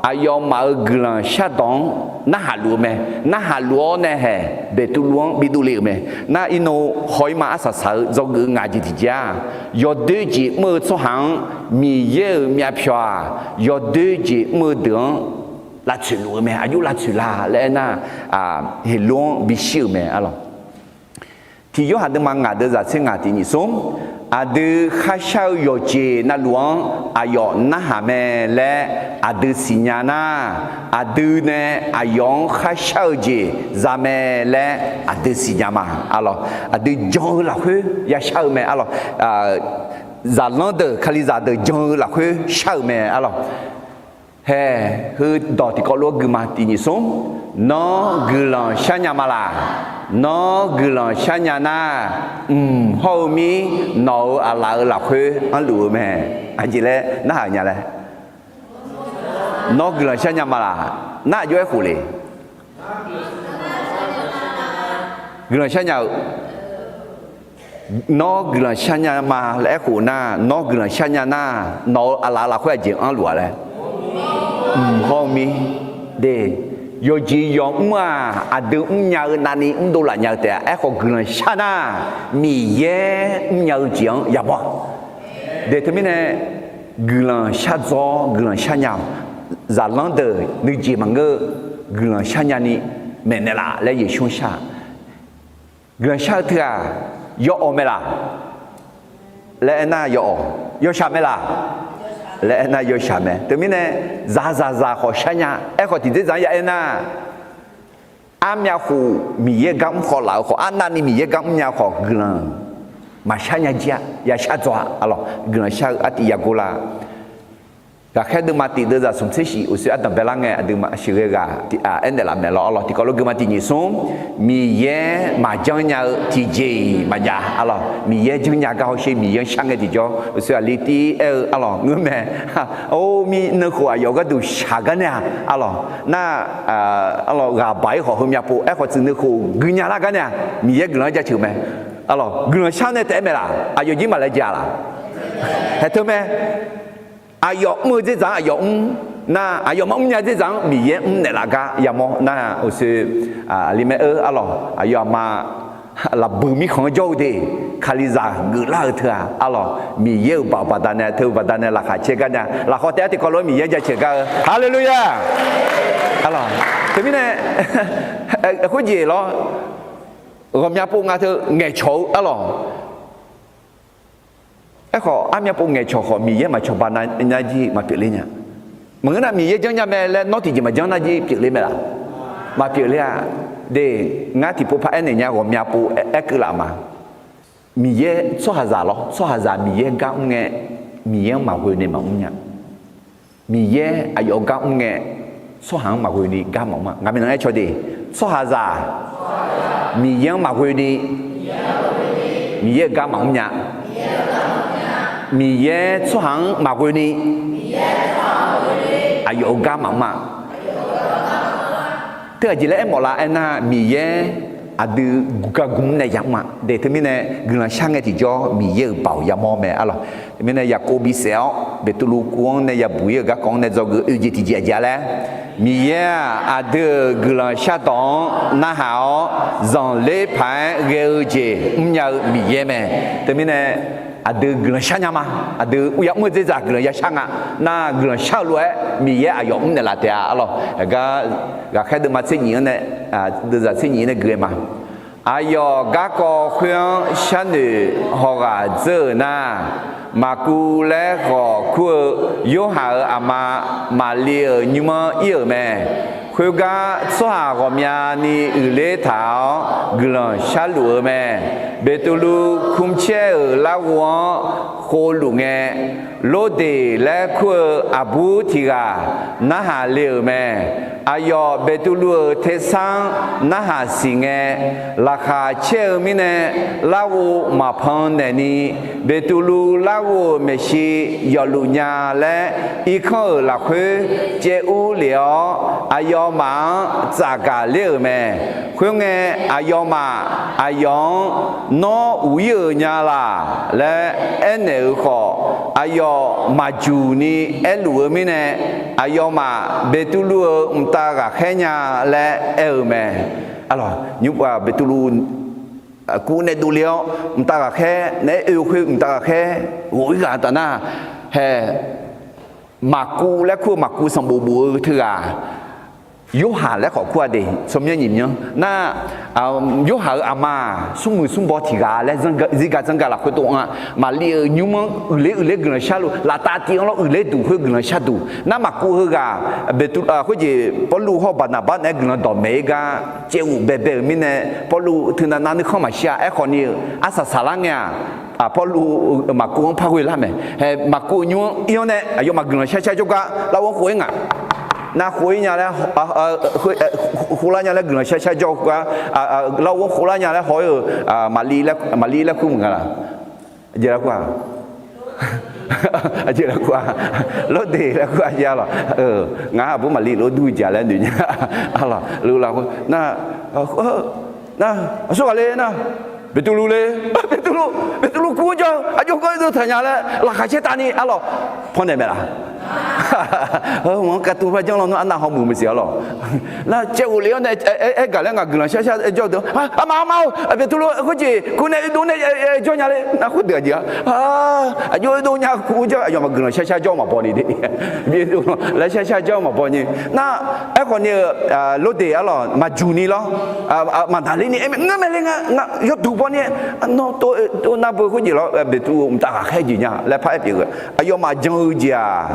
aqyawfmaf-euq guiqlanq shardawq-anr narhaq luf-eu mae. Narhaq luf-awr nae haeq Beqtuvluv-anr bidov le-euq mae. Nar iqnan haw-ir ma arsaq saq-eu dzawgeuf-eu ngaq jeq tiqjeq-aq, yawdoer jeq mr-eu tsawrhaq-anr Miqyaer-euq myavpyawq-aq, yawdoer jeq mr-eu deuq-anr lavtsoeq luf-eu mae. Aqjox lavtsoeq la laer aernar, Heqlor-anr bishir-euq mae arlawq. Tiq Yorhaq deuvma ngaq deuq zaq tser ngaq tiq nyiq smr, aqdui kharshar-eu yawqjeq navluf-anr aqyawf narhaq mae laer aqdui siqnya nar, aqdui nae aqyawf-anr kharshar-eu jeq za mae laer aqdui siqnya ma arlawq. Aqdui jan-eu lafkhoer yashar-eu mae arlawq. Zaqlanr deuq, Kalizaq deuq jan-eu lafkhoer shar-euq mae arlawq. Haeq heu dawq tiqkawv lof-aer gui ma tiq nyiq smr, Nawr guiqlanq sharnya ma laq? Nawr guiqlanq sharnya nar, mq hawr-eu mir nawq-euq aqlaf-euq lafkhoer anrluf-eu mae. Aqjeq laer narhaq-euq nya laer? Nawr guiqlanq sharnya ma laq? Nar aqjox-aer khof le? Guiqlanq sharnya-eu Nawr guiqlanq sharnya ma laer aerkhof nar, nawr guiqlanq sharnya nar, nawq-euq aqlaf lafkhoer aqjeq anrluf-a laer? Mq hawr-eu mir. De, yawqjeq yawq mr-aq, aqdui mrnya-eu navni mrdov laf nya-eu taef-a. Aerkhawf guiqlanq shar nar, Miqyaer mrnya-eu jeq-anr yamawr-a. De, teumirnae guiqlanq shardzaw-awr guiqlanq sharnya-awq. Zaqlanr deuq nuijeq maqngeur-eu guiqlanq sharnya ni maeqnaeq laf laer Yeqsur-anr shar. Guiqlanq shar-eu teu-aq, yawawq mae laq? Laer aernar yawawq. Yawshaq mae laq? Laer aernar yawshaq mae. Teumirnae zaqzaqzaq khawf sharnya. Aerkhawf tiqdzer zaq-anr ya aernar, armyav khof Miqyaer gar mr khawf laf-eu khawf, arnavni Miqyaer gar mrnya khawf guiqlanq maqshar nya jir-a, ya shar dzaw-a arlawq. Guiqlanq shar-eu artiv yagor la. Ghaqkhaer deuvma tiq deuv zaq smq tser shif uqshoe ardanq baelar ngae aqduimaf sheuqghae ghaq aernaeq laf mae lawr arlawq. Tiqkawv lof gui ma tiq nyiq smr, Miqyaer maqjanr nya-eu tiqjeq-iq maqjav arlawq. Miqyaer janrnya gar hawsher, Miqyaer-anr shar ngae tiqjawr uqshoe aqli tir aer-eu arlawq ngeur mae. Or, mir nuikhof aqyawf gharduq shaq gar nae-aq arlawq. Nar, arlawq ghaq baq-ir khawf heumyav pov aerkhawf tsuif nuikhof guinya lar gar nae-aq Miqyaer guiqlanq-anr jaceuq mae. Arlawq guiqlanq shar nae taef-aer mae laq? Aqyawf jir maqlaejae-a laq? Haeq teu mae. Aqyawf mr-eu dzer dzaq-anr aqyawf mr nar, aqyawf maqmr nya dzer dzaq-anr Miqyaer mrnaeq laf gar yamawr nar, uqshoe aqli mae-eu arlawq, aqyawfmaf lafbuiq mirkhanq-anr jawr-eu de, Kalizaq geuflar-eu teu-aq arlawq, Miqyaer-euq baoq baqdanae teu-eu baqdanae laqkhaq caer gar nae, lafkhawf taef-aer tiqkawv lof-aer Miqyaer jaceuq gar-eu, haleluya! Arlawq, teumirnae khoerjeq lawr, ghawqmya pov nga teu ngaeqcawq-eu arlawq. Aerkhawf armyav pov ngaeqcawq khawf Miqyaer maqcawba nar jir maqpyeufler nya. Maqngeur nar Miqyaer janrnya mae laer nawr tiqjeq maqjanr nar jir pyeufler mae laq? Maqpyeufler-a. De, ngar tiqpov par aernaeq nya ghawqmya pov aerkeuv laf ma. Miqyaer tsawrhaqzaq lawr, tsawrhaqzaq Miqyaer gar mr ngae, Miqyaer-anr maqghoe ni maqmr nya. Miqyaer aqyawf gar mr ngae, tsawrhaq-anr maqghoe ni gar maqmr-a. Ngaq maeqnan aer caw de, tsawrhaqzaq Miqyaer-anr maqghoe ni, Miqyaer-euq gar maqmr nya. Miqyaer tsawrhaq-anr maqghoe ni, aqyawf-euq gar maqmr-a. Teu aqjeq laer aermawf la aernar, Miqyaer aqdui gar gmr nae yamr-a. De teumirnae guiqlanq shar ngae tiqjawr Miqyaer-euq baoq yamawr mae arlawq. Teumirnae Yaqkov bisaef-awr Beqtuvluv kuv-anr nae yabuq ir-euq garkawv-anr nae dzawgeuf oe jeq tiqjeq aqjeq-a laer, Miqyaer-aq aqdui-euq guiqlanq shardawq-anr narhaq-awr zanqler paq-aer ghae-eu jeq mrnya-eu Miqyaer mae. Teumirnae aqdui guiqlanq shar nya ma. Aqdui uryamr-eu dzerdzaq guiqlanq yashar nga. Nar guiqlanq shar-eu lof-aer Miqyaer aqyawf mrnaeq laf taef-a arlawq. Aqgar ghaqkhaer deuvma tser nyif-anr nae, deuvzaq tser nyif-anr nae gui-aer ma. Aqyawf garkawv khoer-anr sharnoeq hawghaq dzeur-euq nar, Maqkuv laer khawf kur-eu Yorhaq-euq aqma Maqli-euq nymr-anr ir-euq mae. Khoergar tsawrhaq ghawqmyani uiqler taq-awr guiqlanq sharluf-eu mae. Beqtuvluv kmrcaer-euq larghov-anr khovluf ngae, Lordeq laer kur-eu aqbur tiq ghaq narhaq le-euq mae. Aqyawf Beqtuvluv-euq tersar-anr narhaq siq ngae, laqkhaq caer-eu mirnae larghov maqpan naeqni, Beqtuvluv larghov-euq maeqshi yawfluf nya laer irkanr-euq lafkhoer caev urlef-awr, aqyawfmaf-anr tsafgaq ler-euq mae. Khoerngae, aqyawfmaf aqyawf-anr Nawr uq ir-euq nya laq? laer aernaeq-euq khawf, aqyawf maqjuq ni aerluf-eu mirnae, aqyawfmaf Beqtuvluv-euq mqtav ghaqkhaer nya laer aer-eu mae. Arlawq, nymr-aq Beqtuvluv kuv nae dovle-awr mqtav ghaqkhaer naeq-aer oe-eu khoer mqtav ghaqkhaer ghof ir ghaq taf nar, hae, Maqkuv laer kur-eu Maqkuv sanqbof bof-eu teughaq, Yorhaq laer khawf kur-a de, tsawrmyanr nyiq myanr nar, Yorhaq-euq aqma-aq smrmuiq smrbaw tiq ghaq laer zirga zanrga lafkhoer dov-anr-a, Maqli-euq nymr-anr uiqler uiqler guiqlanq sharluf, laftav tiv-anr lawr uiqler duq khoer guiqlanq shar duq nar, Maqkuv heughaq, Beqtuv, khoerjeq Pawrluv hawr-eu Baqnaqbar naeq-aer guiqlanq dawqmaeq ir gar caev ghuf baebae-euq mirnae, Pawrluv teunav nav nuikhanr maqshir-a. Aerkhawf ni-eu arsaq saqlar ngae-aq, Pawrluv Maqkuv-anr par ghoe lar mae. Hae, Maqkuv-euq nymr-anr ir-anr nae aqyawfmaf guiqlanq shar shar jawrgar larghov-anr khof-aer ngaq nar khof-ir nya laer, khof lar nya laer guiqlanq shar shar jawr-eu gar, larghov-anr khof lar nya laer haw-ir-euq, Maqli laer kur maqnga laq? Aqjeq laer kur-a? Aqjeq laer kur-a? Lawrdeq laer kur-a jeq arlawq. Ngar aqbur Maqli lof dur-eu jeq laer noeq nya arlawq. Luf laf khoer nar, nar, aqsur ghaq le nar, Beqtuvluv le, Beqtuvluv, Beqtuvluv kuv-anr jawr-eu aqjox gawr-eu dov taq nya laer laqkhaq caer tavni arlawq, pannaeq maeq laf? Mq-anr katuv par janr lawnmr arnav hawmuiq maqsiq arlawq. Nar caev ghofle-awr nae aer gaq laer ngaq guiqlanq shar shar jawr-eu deuq, aqma aqma-or, Beqtuvluv khoerjeq kuv nae oedov nae jawr nya le nar khoerdeuq aqjeq-a. Aqjox oedov nya kuv-anr jawr, aqyawfmaf guiqlanq shar shar jawr-eu maqbaw ni de. Bi oedov laer shar shar jawr-eu maqbaw ni. Nar, aerkhawf ni-eu, Lawrdeq arlawq maqjuq ni lawr, maqdaqler ni aer mae, ngar maeq le nga, yawduq baw ni-aer, nawr tov nar beu khoerjeq lawr, Beqtuvluv mqtav ghaqkhaer jeq nya laer par-aer pyeuf-eu, aqyawfmaf jan-eu jeq-aq,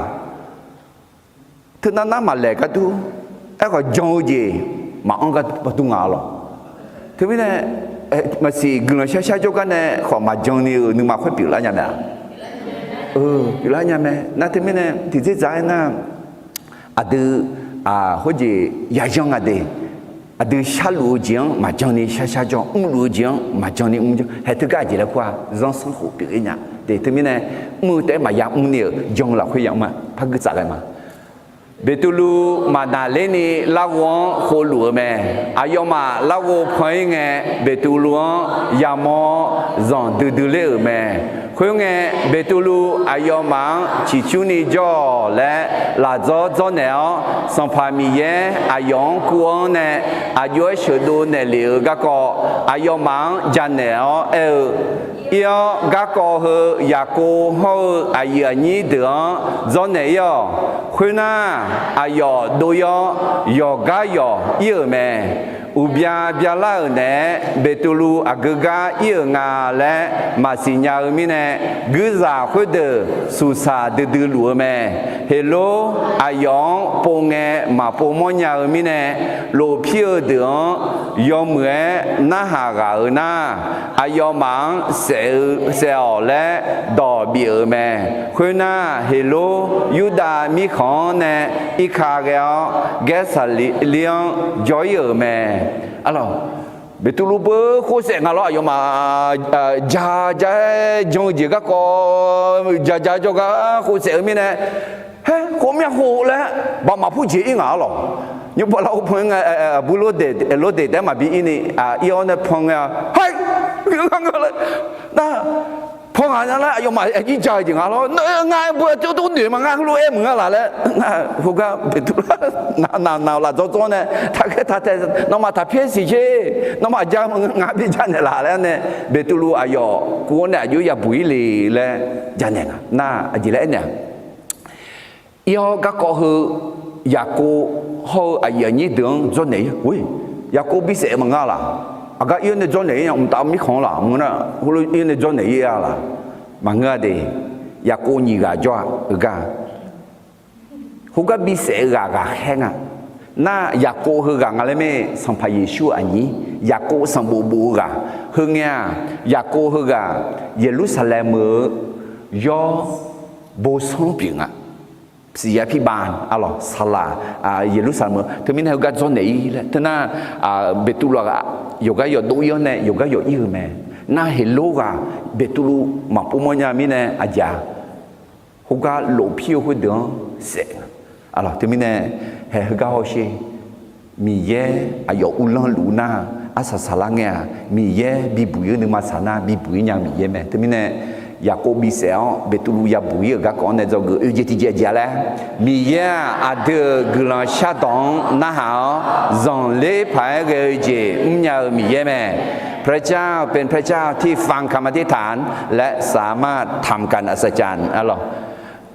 teunav nar maqlaeq gar dur, aerkhawf jan-eu jeq maqanr gar dur nga arlawq. Teumirnae, maqsiq guiqlanq shar shar jawrgar nae khawf maqjan ni-euq nuima khoer pyeuflar nya mae-a? Pyeuflar nya mae. Nar teumirnae tiqdzerdzaq-aer nar, aqdui khoerjeq yayan nga de. Aqdui sharluf-eu jeq-anr maqjan ni shar shar jawr, mrluf-eu jeq-anr maqjan ni mr jawr. Hae teugar aqjeq laer kur-a? Zanrsanrkhof pyeuf-ir nya de. Teumirnae mr-eu taef-aer maqya mr ni-euq jan-eu lafkhoer yamr-a par gui tsaf ghae ma. Beqtuvluv maqdaqler ni larghov-anr khovluf-eu mae. Aqyawfmaf larghov pan-ir ngae, Beqtuvluv-anr yamawr-awr zanqdui dui ler-euq mae. Khoerngae, Beqtuvluv aqyawfmaf-anr ciqcurni jawr-awq laer lafdzawr dzawrnaeq-awr, Sanqpaq Miqyaer aqyawf-anr kuv-anr nae aqjox-aer sheuqdov naeqlef-eu garkawv aqyawfmaf-anr janaeq-awr aer-eu, Ir-awr, garkawv heu Yaqkov hawr-eu aqyuif aqnyir deuq-anr dzawrnaeq ir-awq. Khoernar, aqyawf dov-ir-awr yawqgar yawq ir-euq mae. Uqbya byalar-euq naeq-aer Beqtuvluv aqgeu gar ir-euq nga laer maqsiq nya-eu mirnae, guirzaq khoerdeuq suqsaq duidui luf-eu mae. Heqlor, aqyawf-anr pov ngae maqpov mawrnya-eu mirnae, lofpir-eu deuq-anr yawmuiq-aer narhaq ghaq-euq nar, aqyawfmaf-anr saef-awq laer dawq bif-euq mae. Khoernar, Heqlor, Yurdav mirkhanq-anr nae Irkar ghae-awr, Gaersaqlir-anr jawr-ir-euq mae. Arlawq, Beqtuvluv beu khov saef nga lawr, aqyawfmaf ja ja-aer jan-eu jeq garkawv ja ja jawrgar khov saef-eu mirnae, haer, khov myav khov laer baqmaq pur jeq ir ngaq arlawq. Nymrpov lar-awr pan nga, aqbur lordeq taef-aer maqbi ir ni, ir-awr nae pan ngae-a, haer, ngeur ngeur laer, nar, pan ghaq nya laer aqyawfmaf aqjir ja-eu jeq nga lawr, nga aer bu-aer tov noeq ma, ngar heulof-aer muiq nga laq laer, khoergar Beqtuvluv nar, nav nav-eu laf dzawr dzawr nae, taqkhaer taq tae, nawmaf taq pyaer siq sher, nawmaf ja-eu maqngeur, ngaq bi janaeq laf laer nae, Beqtuvluv aqyawf kuv-anr nae aqjox yabuq ir le laer janaeq nga. Nar aqjeq laer aernaeq-a, ir-awr garkawv heu Yaqkov hawr-eu aqyuif aqnyir deuq-anr dzawrnaeq ir-a. Yaqkov bisaef-eu maqnga laq? Aqgar ir-awr nae dzawrnaeq ir nya, mqtav mirkhanq-anr laq maqngeur nar, heulof ir-awr nae dzawrnaeq ir-a laq? Maqngeur-a de. Yaqkov nyiq ghaq jawr-a, heugar. Khoergar bisaef-eu ghaq ghaqkhaer nga. Nar Yaqkov heughaq nga laer mae, Sanqpaq Yeqsur-euq aqnyir, Yaqkov sanqbof bof-eu ghaq. Heu ngae-aq, Yaqkov heughaq Yeqlursaqlaeq meuq-eu yawr bosanr pyeuf nga. Siqyar pirbav arlawq saqlaq, Yeqlursaqlaeq meuq. Teumirnae heugar dzawrnaeq ir laer teunar, Beqtuvluv ghaq yawqgar yawqdov ir-awr nae yawqgar yawq ir-eu mae. Nar Heqlor ghaq Beqtuvluv maqpov mawrnya mirnae aqjeq-a. Khoergar lofpir-eu khoerdeuq-anr saef nga. Arlawq teumirnae, hae heugar hawsher. Miqyaer aqyawf uvlanr luf nar, arsaq saqlar ngae-aq, Miqyaer bibuq ir-eu nuima saq nar bibuq ir nya-eu Miqyaer mae. Teumirnae, Yaqkov bisaef-awr Beqtuvluv yabuq ir-euq garkawv-anr nae dzawgeuf oe jeq tiqjeq aqjeq-a laer, Miqyaer-aq aqdui-euq guiqlanq shardawq-anr narhaq-awr zanqler paq-aer ghae-eu jeq mrnya-eu Miqyaer mae. พระเจ้าเป็นพระเจ้าที่ฟังคำอธิษฐาน และสามารถทำการอัศจรรย์ arlawq.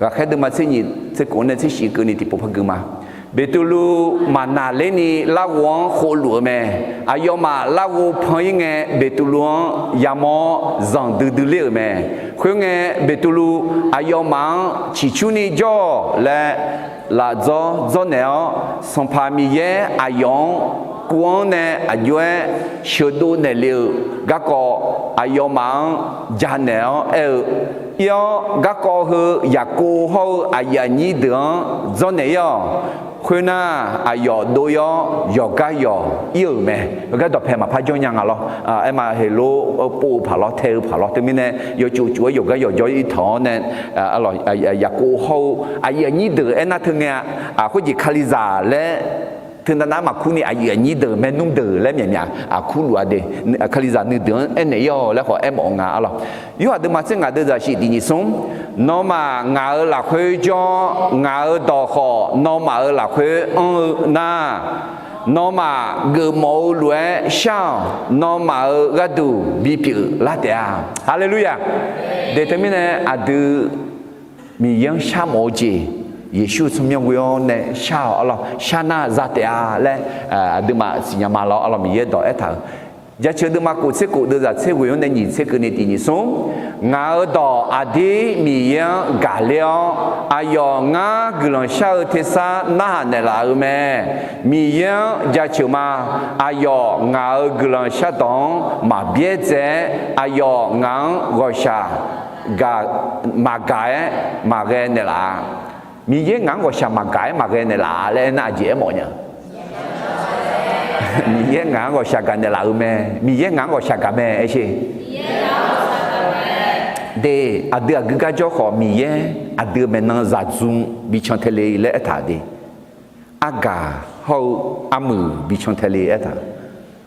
Ghaqkhaer deuvma tser nyiq tser kof-anr nae tser shif keuvni tiqpov par gui ma. Beqtuvluv maqnaqlerni larghov-anr khovluf-eu mae. Aqyawfmaf larghov pan ir ngae, Beqtuvluv-anr yamawr-awr zanqdui dui ler-euq mae. Khoerngae, Beqtuvluv aqyawfmaf-anr ciqcurni jawr-awq laer lafdzawr dzawrnaeq-awr, Sanqpaq Miqyaer aqyawf-anr kuv-anr nae aqjox-aer sheuqdov naeqle-euq garkawv aqyawfmaf-anr janaeq-awr aer-eu, ir-awr garkawv heu Yaqkov hawr-eu aqyuif aqnyir deuq-anr dzawrnaeq ir-awq. Khoernar, aqyawf dov ir-awr yawqgar yawq ir-euq mae. Heugar dawqpae maqpar jawr nya nga lawr. Aerma Heqlor pov-eu paq lawr, tae-eu paq lawr. Teumirnae yawcuf cuf-aer yawqgar yawq jawr ir taq-awr nae, Yaqkov hawr-eu aqyuif aqnyir deuq aernar teu ngae-a, khoerjeq Kalizaq laer teunav nav maqkur ni aqyuif aqnyir deuq maernmr deuq laer myaqmyaq kurluf-a de. Kalizaq nuideuq-anr aernaeq ir-awq laer khawf aermawf-eu nga arlawq. Yorhaq deuvma tser ngaq deuvzaq shif tiq nyiq smr, nawmaf ngaq-euq lafkhoer jawr-awr, ngaq-euq dawq khawf nawmaf-euq lafkhoer anr-eu nar, nawmaf geufmawf-eu lof-aer shar-awq. Nawmaf-euq gharduq bipyeuf lar taef-a. Haleluya! De teumirnae aqdui Miqyaer-anr sharmawf-eu jeq, Yeqsur tsawrmyanr ghoe-awr nae shar-awq arlawq. Shar nar za taef-a laer aqduimaf siqnya ma lawr arlawq. Miqyaer dawq aertaq-euq, Jaceuq deuvma kof tser kof deuvzaq tser ghoe-anr nae nyiq tser keuvni tiq nyiq smr, ngaq-euq dawq aqdir Miqyaer-anr gaqler-awr, aqyawf ngar guiqlanq shar-eu tersar narhaq naeqlaf-euq mae. Miqyaer-anr jaceuq ma. Aqyawf ngaq-euq guiqlanq shardawq-anr maq byaerdzae-aer, aqyawf ngaq-anr ghawqshaq maqgaq-aer maqghae naeqlaf-a. Miqyaer ngaq-anr ghawqshaq maqgaq-aer maqghae naeqlaf-a laer aernar aqjeq aermawf nya. Miqyaer ngaq-anr ghawqshaq gaq naeqlaf-euq mae. Miqyaer ngaq-anr ghawqshaq gaq mae aer sher. De, aqdui aqgeu gar jawr khawf Miqyaer aqdui-euq maeqnan zaqdzmr bi can tae le laer aertaq de. Argaq hawr-eu armuiq bi can tae le aertaq.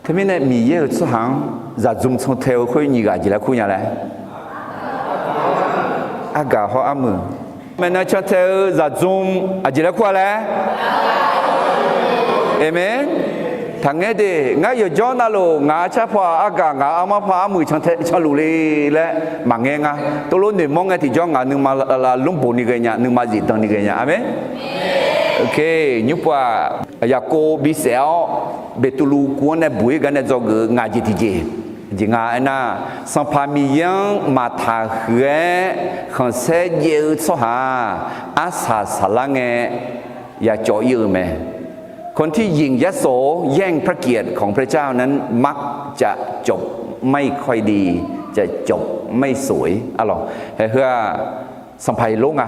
Teumirnae Miqyaer-euq tsawrhaq-anr zaqdzmr can tae-eu khoer nyiq ghaq jeq laer kur nya laer? Argaq hawr armuiq. Maeqnan can tae-eu zaqdzmr aqjeq laer kur-a laer? Aqmeq. Taqngaer de, ngar yawqjawr navluf ngaq-euq carpaw-aq argaq, ngaq-euq armar paw armuiq can luf le laer maqngaer nga. Tov lof noeqmawr ngae tiqjawr ngaq nuima lmrboq ni ghae nya, nuima zifdan ni ghae nya. Aqmeq. Nymrpov-aq, Yaqkov bisaef-awr Beqtuvluv kuv-anr nae buq-ir gar nae dzawgeuf-eu ngaq jeq tiqjeq, jeq nga aernar, Sanqpaq Miqyaer-anr maqtaq huiq-aer khanqsaer jaev-eu tsawrhaq-aq, arsaq saqlar ngae yacawv ir-eu mae. คนที่หยิ่งยโสแย่งพระเกียรติของพระเจ้านั้นมักจะจบไม่ค่อยดี จะจบไม่สวย arlawq. Haeheu-aq, Sanqpaq Heqlor nga.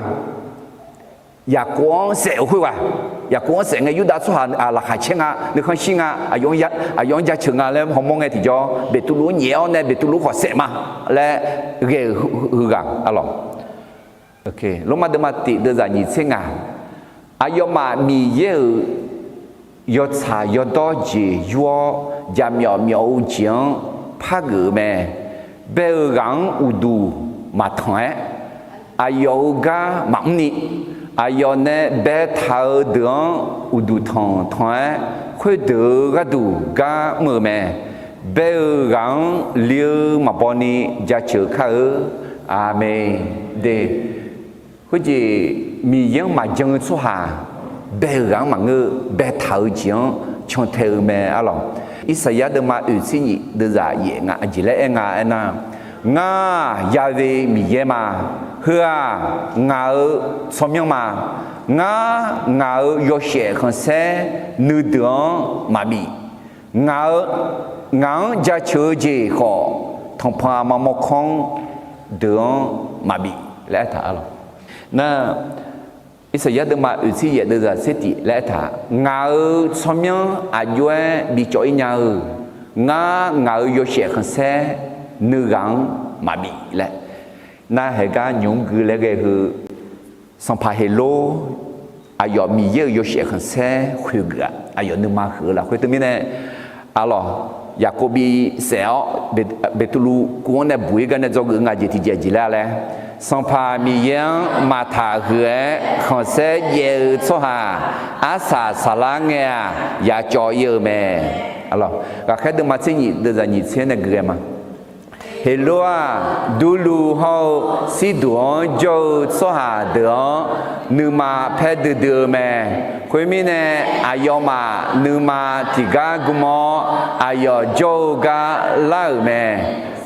Yaqkov-anr saef-euq khoerghaq, Yaqkov-anr saef ngae Yurdav tsawrhaq laqkhaq caer nga, nuikhanr shir nga, aqyawf-anr jaceuq nga laer hawmawr ngae tiqjawr, Beqtuvluv-anr nyaef-awr nae Beqtuvluv khawf saef ma laer ghae-euq heughaq arlawq. Lormav deuvma tiq deuvzaq nyiq tser ngaq, aqyawfmaf Miqyaer-euq yawtsaq yawdawr jeq yur-awr, jaqmyawf myawf-eu jeq-anr pargeuf-eu mae. Bae-eu ghaq-anr uqduq maqtanq-aer, aqyawf-euq gar maqmr ni, aqyawf nae baetaq-eu deuq-anr uqduq tanq tanq-aer, khoerdeuq-euq gharduq gar mr-eu mae. Bae-eu ghaq-anr li-eu maqbaw ni jaceuq kar-eu. Aqmeq. De, khoerjeq Miqyaer-anr maqjan-eu tsawrhaq bae-eu ghaq-anr maqngeur-eu, baetaq-eu jeq-anr cantae-eu mae arlawq. Irsaqyar deuvma oeq tser nyif deuvzaq yaef nga aqjeq laer aer nga aernar, Ngar-aq, Ya've Miqyaer ma. Heu-aq, ngaq-euq tsawrmyanr ma. Ngar, ngaq-euq yawshaef khanqsaer nuideuq-anr maqbif. Ngaq-eu, ngaq-anr jaceuq-eu jeq khawf, tanqpanq aqma mawrkawr-anr deuq-anr maqbif laer aertaq arlawq. Nar, Irsaqyar deuvma oeq tser yaef deuvzaq tser tif laer aertaq, Ngaq-euq tsawrmyanr aqjox-aer bicawv-ir nya-eu, ngar ngaq-euq yawshaef khanqsaer nuighaq-anr maqbif laer. Nar haeqgar nymq-mr gui laer ghae heu, sanqpaq Heqlor aqyawf Miqyaer-euq yawshaef khanqsaer khoeq geuf-aq, aqyawf nuima huiq-eu lafkhoer teumirnae, arlawq, Yaqkov bisaef-awr, Beqtuvluv kuv-anr nae buq-ir gar nae dzawgeuf-eu nga jeq tiqjeq jeq laer-a laer, Sanqpaq Miqyaer-anr maqtaq huiq-aer khanqsaer jaev-eu tsawrhaq arsaq saqlar ngae-aq, yacawv-ir-eu mae. Ghaqkhaer deuvma tser nyif deuvzaq nyiq tser nae gui ghae ma. Heqlor-aq, durluv hawr-eu sirduq-anr jawr-eu tsawrhaq deuq-anr nuima paer duidui-eu mae. Khoermirnae, aqyawfmaf nuima tiqgar gm-awr, aqyawf jawr-eu gar lar-euq mae.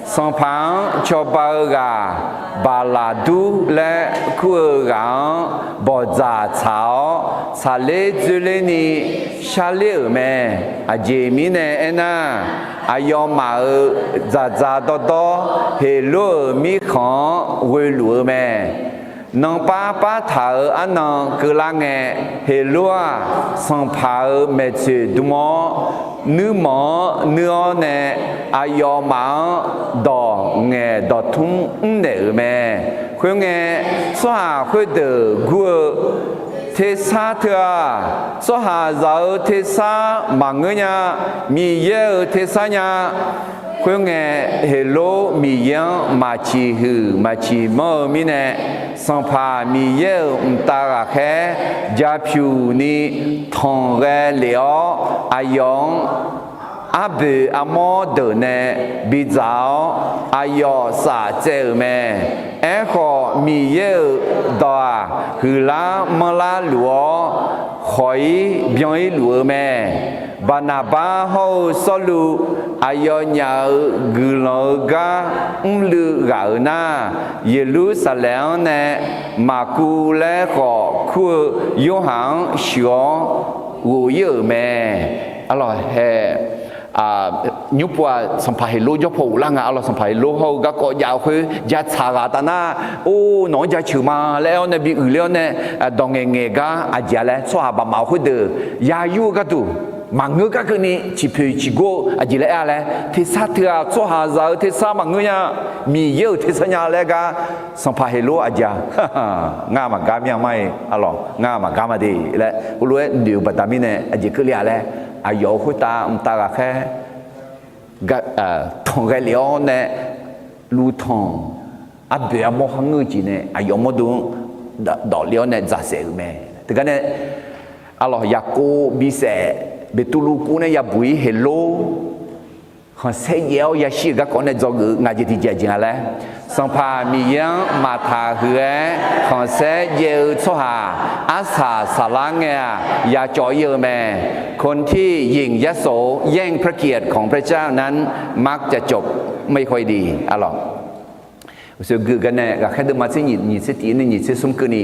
Sanqpaq-anr cawba-eu ghaq, Baqlaqdur laer kur-eu ghaq-anr bawqdzaq tsaq-awr, tsaqler dzoerlerni sharler-euq mae. Aqjeq mirnae aernar, aqyawfmaf-euq dzaqdzaq dawrdawr Heqlor-euq mirkhanq-anr ghoeluf-eu mae. Nanrpar partaq-euq arnan keuvlar ngae, Heqlor-aq, sanqpaq-euq maeqtsoeq dm-awr, nuirmanq-anr nuir-awr nae, aqyawfmaf-anr dawq ngaeq dawqtmr mrnaeq-euq mae. Khoerngae, tsawrhaq khoerdeuq gur-eu, Tersar teu-aq, tsawrhaqzaq-euq tersar maqngeur nya. Miqyaer-euq tersar nya. Khoerngae, Heqlor Miqyaer-anr maqciq huiq maqciq manr-eu mirnae, Sanqpaq Miqyaer-euq mqtav ghaqkhaer ja pyuq ni tanq ghae lef-awr, aqyawf-anr arboeq armawr deuq nae bidzaq-awr, aqyawf saf tsaev-euq mae. Aerkhawf, Miqyaer-euq dawq-aq, huiqlar manrlar luf-awr, khawq-ir byan-ir luf-eu mae. Baqnaqbar hawr-eu Sawrluv aqyawfnyaf-euq guiqlanq-eu gar mrluiv ghaq-euq nar, Yeqlursaqlaeq-anr nae Maqkuv laer khawf kur-eu Yorhaq-anr shuif-awr ghof-ir-euq mae. Arlawq hae, nymr pov-aq, sanqpaq Heqlor jawr paw ghoflar nga. Arlawq sanqpaq Heqlor hawr-eu garkawv jav-eu khoer ja tsaq ghaq taf nar, or, nawq-anr jaceuq ma laer aer-awr nae bi uiqler-awr nae, dawq ngaeq ngaeq gar aqjeq-a laer tsawrhaq baqmaf-eu khoerdeuq ya yur-eu gharduq maqngeur gar keuvni ciqpoeq ciqgor-eu aqjeq laer aer-a laer, tersar teu-aq tsawrhaqzaq-euq tersar maqngeur nya. Miqyaer-euq tersar nya laer gar sanqpaq Heqlor aqjeq-a, ngar maqgar mir-a mar-iq, arlawq ngar maqgar ma de laer heulof-aer noeq-eu baqda mirnae aqjeq keuvle-a laer, aqyawf-euq khoertav mqtav ghaqkhaer tanq ghae lef-awr nae, luvtanq arboeq armawr kharngeur-eu jeq nae aqyawf mawrdo-anr dawf le-awr nae dzaqsaef-euq mae. Teugar nae, arlawq Yaqkov bisaef Beqtuvluv kuv nae yabuq-ir Heqlor khanqsaer jaev-awr yashir-euq garkawv nae dzawgeuf-eu nga jeq tiqjeq jeq nga laer, Sanqpaq Miqyaer-anr maqtaq huiq-aer khanqsaer jaev-eu tsawrhaq arsaq saqlar ngae-aq, yacawv-ir-eu mae. คนที่หยิ่งยโสแย่งพระเกียรติของพระเจ้านั้นมักจะจบไม่ค่อยดี Arlawq, uqshoe gui gar nae ghaqkhaer deuvma tser nyiq, nyiq tser tif nae nyiq tser smr keuvni,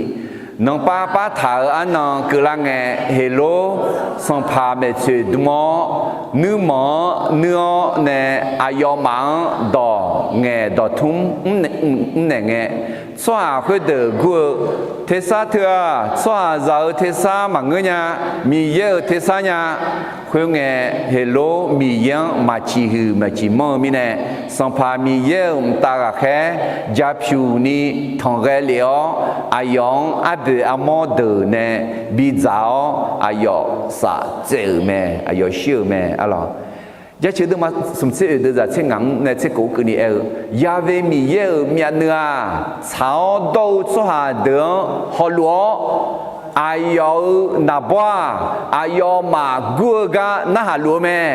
nanrpar partaq-euq arnan keuvlar ngae, Heqlor sanqpaq maeqtsoeq dm-awr, nuirmanq-anr nuir-awr nae aqyawfmaf-anr dawq ngaeq dawqtmr mrnaeq ngae, Tsawrhaq khoerdeuq gur-eu tersar teu-aq, tsawrhaqzaq-euq tersar maqngeur nya, Miqyaer-euq tersar nya. Khoerngae, Heqlor Miqyaer-anr maqciq huiq maqciq manr-eu mirnae, Sanqpaq Miqyaer-euq mqtav ghaqkhaer ja pyuq ni tanqghae lef-awr, aqyawf-anr arboeq armawr deuq nae bidzaq-awr, aqyawf saf tsaev-euq mae, aqyawf shir-euq mae. Arlawq, Jaceuq deuvma smq tser oeq deuvzaq tser ngaq-anr nae tser kof keuvni aer-eu, Yahweh Miqyaer-euq myavnuiv-aq, tsaq-awr dawr-eu tsawrhaq deuq-anr hawluf-awr, aqyawf-euq naqbawr-aq, aqyawfmaf gur-eu gar narhaq luf-eu mae.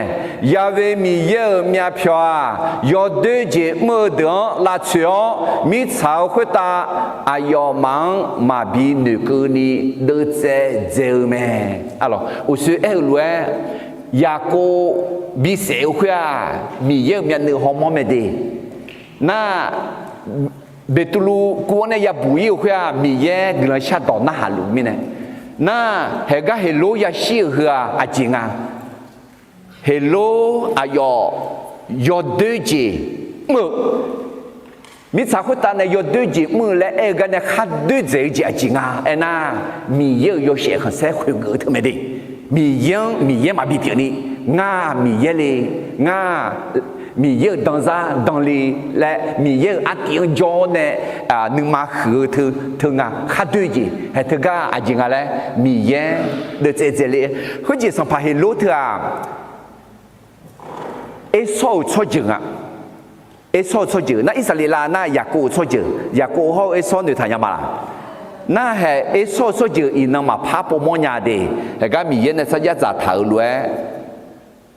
Yahweh Miqyaer-euq myavpyawq-aq, yawdoer jeq mr-eu deuq-anr lavtsoeq-awr, mirtsaq-eu khoertav aqyawfmaf-anr maqbi noeqkeuvni deuvtsaev dzae-eu mae. Arlawq, uqshoe aer-eu lof-aer, Yaqkov bisaef-eu khoer-aq, Miqyaer-euq myavnuiv hawmawr mae de. Nar, Beqtuvluv kuv-anr nae yabuq ir-euq khoer-aq, Miqyaer guiqlanq shardawq narhaq luf-eu mirnae. Nar, haeqgar Heqlor yashir-euq heu-aq aqjeq nga. Heqlor aqyawf yawdoer jeq mr-eu, mirtsaq khoertav nae yawdoer jeq mr-eu laer aer-eu gar nae khardoer dzaeq-eu jeq aqjeq nga. Aernar, Miqyaer-euq yawshaef khanqsaer khoeq geuf-eu teu mae de. Miqyaer-anr Miqyaer maqbi pyeufni, ngar Miqyaer le, ngar Miqyaer-euq danzar danle laer Miqyaer-euq artiv-anr jawr-awr nae nuima huiq-eu teu, teu nga. Khardoer jeq hae teugar aqjeq nga laer Miqyaer deuvtsaev dzaeq le. Khoerjeq sanqpaq Heqlor teu-aq, Ersawr-euq tsawrjeuq nga. Ersawr-euq tsawrjeuq nar, Irsaqleqlav nar Yaqkov-euq tsawrjeuq, Yaqkov hawr-eu Ersawr noeqtaq nya ma laq? Nar hae Ersawr-euq tsawrjeuq iqnan maqpar povmawr nya de. Haeqgar Miqyaer nae sarjax dzaqtaq-euq lof-aer,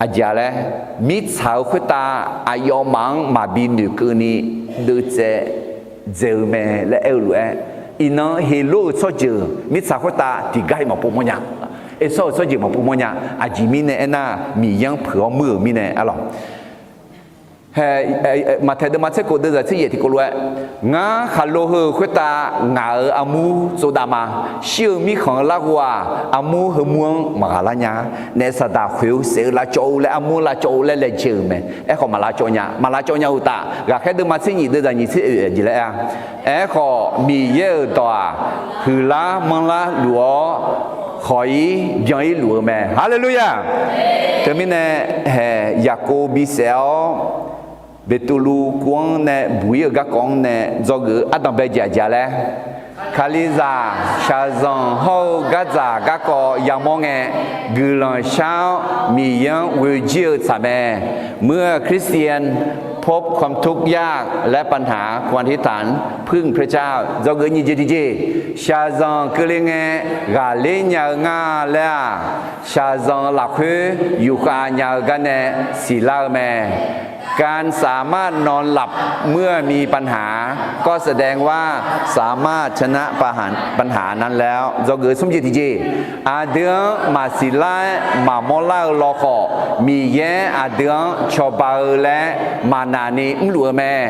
aqjeq-a laer, mirtsaq-eu khoertav aqyawfmaf-anr maqbi noeqkeuvni deuvtsaev dzaeq-eu mae laer aer-eu lof-aer, iqnan Heqlor-euq tsawrjeuq mirtsaq khoertav tiqgar-iq maqpov mawrnya. Ersawr-euq tsawrjeuq maqpov mawrnya. Aqjeq mirnae aernar, Miqyaer-anr peuq-awr muir-euq mirnae arlawq. Hae, Maqtaeq deuvma tser kof deuvzaq tser yaef tiqkov lof-aer, ngar khaqlo heu-euq khoertav ngaq-euq armur tsovdav ma. Shir-eu mirkhanq-eu larghov-aq, armur heumur-anr maqghaq lar nya. Naef saqdaq khoeq-eu saef-eu lavcawv-eu laer, armur-anr lavcawv-eu laer laejae-euq mae. Aerkhawf maqlavcawv nya. Maqlavcawv nya-euq uqtaf, ghaqkhaer deuvma tser nyiq deuvzaq nyiq tser oeq jeq laer aer-a. Aerkhawf, Miqyaer-euq dawq-aq, huiqlar manrlar luf-awr, khawq-ir byan-ir luf-eu mae. Haleluya! Teumirnae, hae Yaqkov bisaef-awr, Beqtuvluv kuv-anr nae buq-ir-eu garkawv-anr nae dzawgeuf-eu ardanqbae jeq aqjeq-a laer, Kalizaq shaqzanq hawr-eu gardzaq garkawv yamawr ngae, guiqlanq shar-awr Miqyaer-anr ghoejir-eu tsaq mae. เมื่อคริสเตียนพบความทุกข์ยากและปัญหา ควรอธิษฐานพึ่งพระเจ้า dzawgeuf nyiq jeq tiqjeq, shaqzanq keuvle ngae ghaqler nya-eu nga laer-aq, shaqzanq lafkhoer yufkhav nya-eu garnae siqlar-eu mae. การสามารถนอนหลับเมื่อมีปัญหา ก็แสดงว่าสามารถชนะปัญหานั้นแล้ว dzawgeuf smr jeq tiqjeq, aqdui-anr maqsiq lar-aer maqmawr lar-eu lawkhawf, Miqyaer aqdui-anr cawba-eu laer maqnaq ni mrluf-eu mae.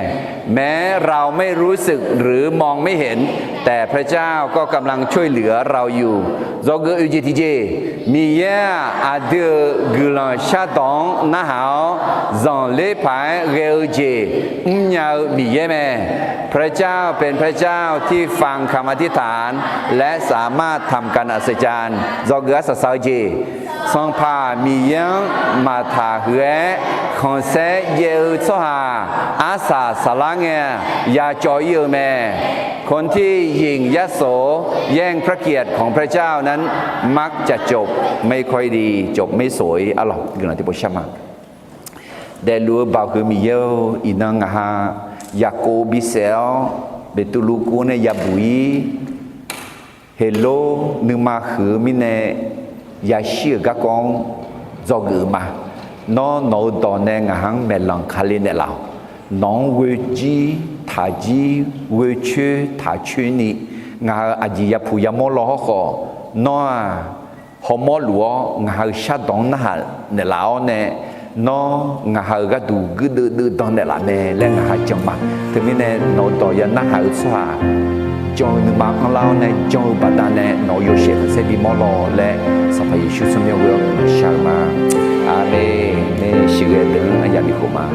แม้เราไม่รู้สึกหรือมองไม่เห็น แต่พระเจ้าก็กำลังช่วยเหลือเราอยู่ dzawgeuf oeq jeq tiqjeq, Miqyaer-aq, aqdui-euq guiqlanq shardawq-anr narhaq-awr, zanqler paq-aer ghae-eu jeq mrnya-eu Miqyaer mae. พระเจ้าเป็นพระเจ้าที่ฟังคำอธิษฐาน และสามารถทำการอัศจรรย์ dzawgeuf arsaq saq-eu jeq, Sanqpaq Miqyaer-anr maqtaq huiq-aer khanqsaer jaev-eu tsawrhaq arsaq saqlar ngae-aq, ya cawv-ir-eu mae. คนที่หยิ่งยโสแย่งพระเกียรติของพระเจ้านั้น มักจะจบไม่ค่อยดี จบไม่สวย arlawq. Guiqlanq tiqpov shar ma. Daefluf-eu Baoq huiq Miqyaer-or, iqnan ngaq ha Yaqkov bisaef-awr, Beqtuvluv kuv-anr nae yabuq-ir, Heqlor nuima huiq-eu mirnae yashir-euq garkawv-anr dzawgeuf-eu ma. Nawr nawq-eu dawq nae ngaq ha-anr maeqlanq kale naeqlaf-awq. Nawq-anr ghoejir taqjir, ghoecoer taqcoer ni, ngaq ha-euq aqjeq yapuq yamawr law hawrkhawf, nawr-aq, hawmawr luf-awr ngaq ha-euq shardawq-anr narhaq naeqlaf-awr nae, nawr ngaq ha-euq gharduq guirdeuv deuvdan naeqlaf mae laer ngaq ha jan ma. Teumirnae nawq-eu dawq ya narhaq-eu tsawrhaq jan-eu nuima anrlar-awr nae, jan-eu baqdanae nawq-eu yawshaef khanqsaer bimawr law laer, Sanqpaq Yeqsur tsawrmyanr ghoe-awr shar-eu ma. Aqmeq. Nae sheuqghae deuq-anr aqyaf bikhof ma.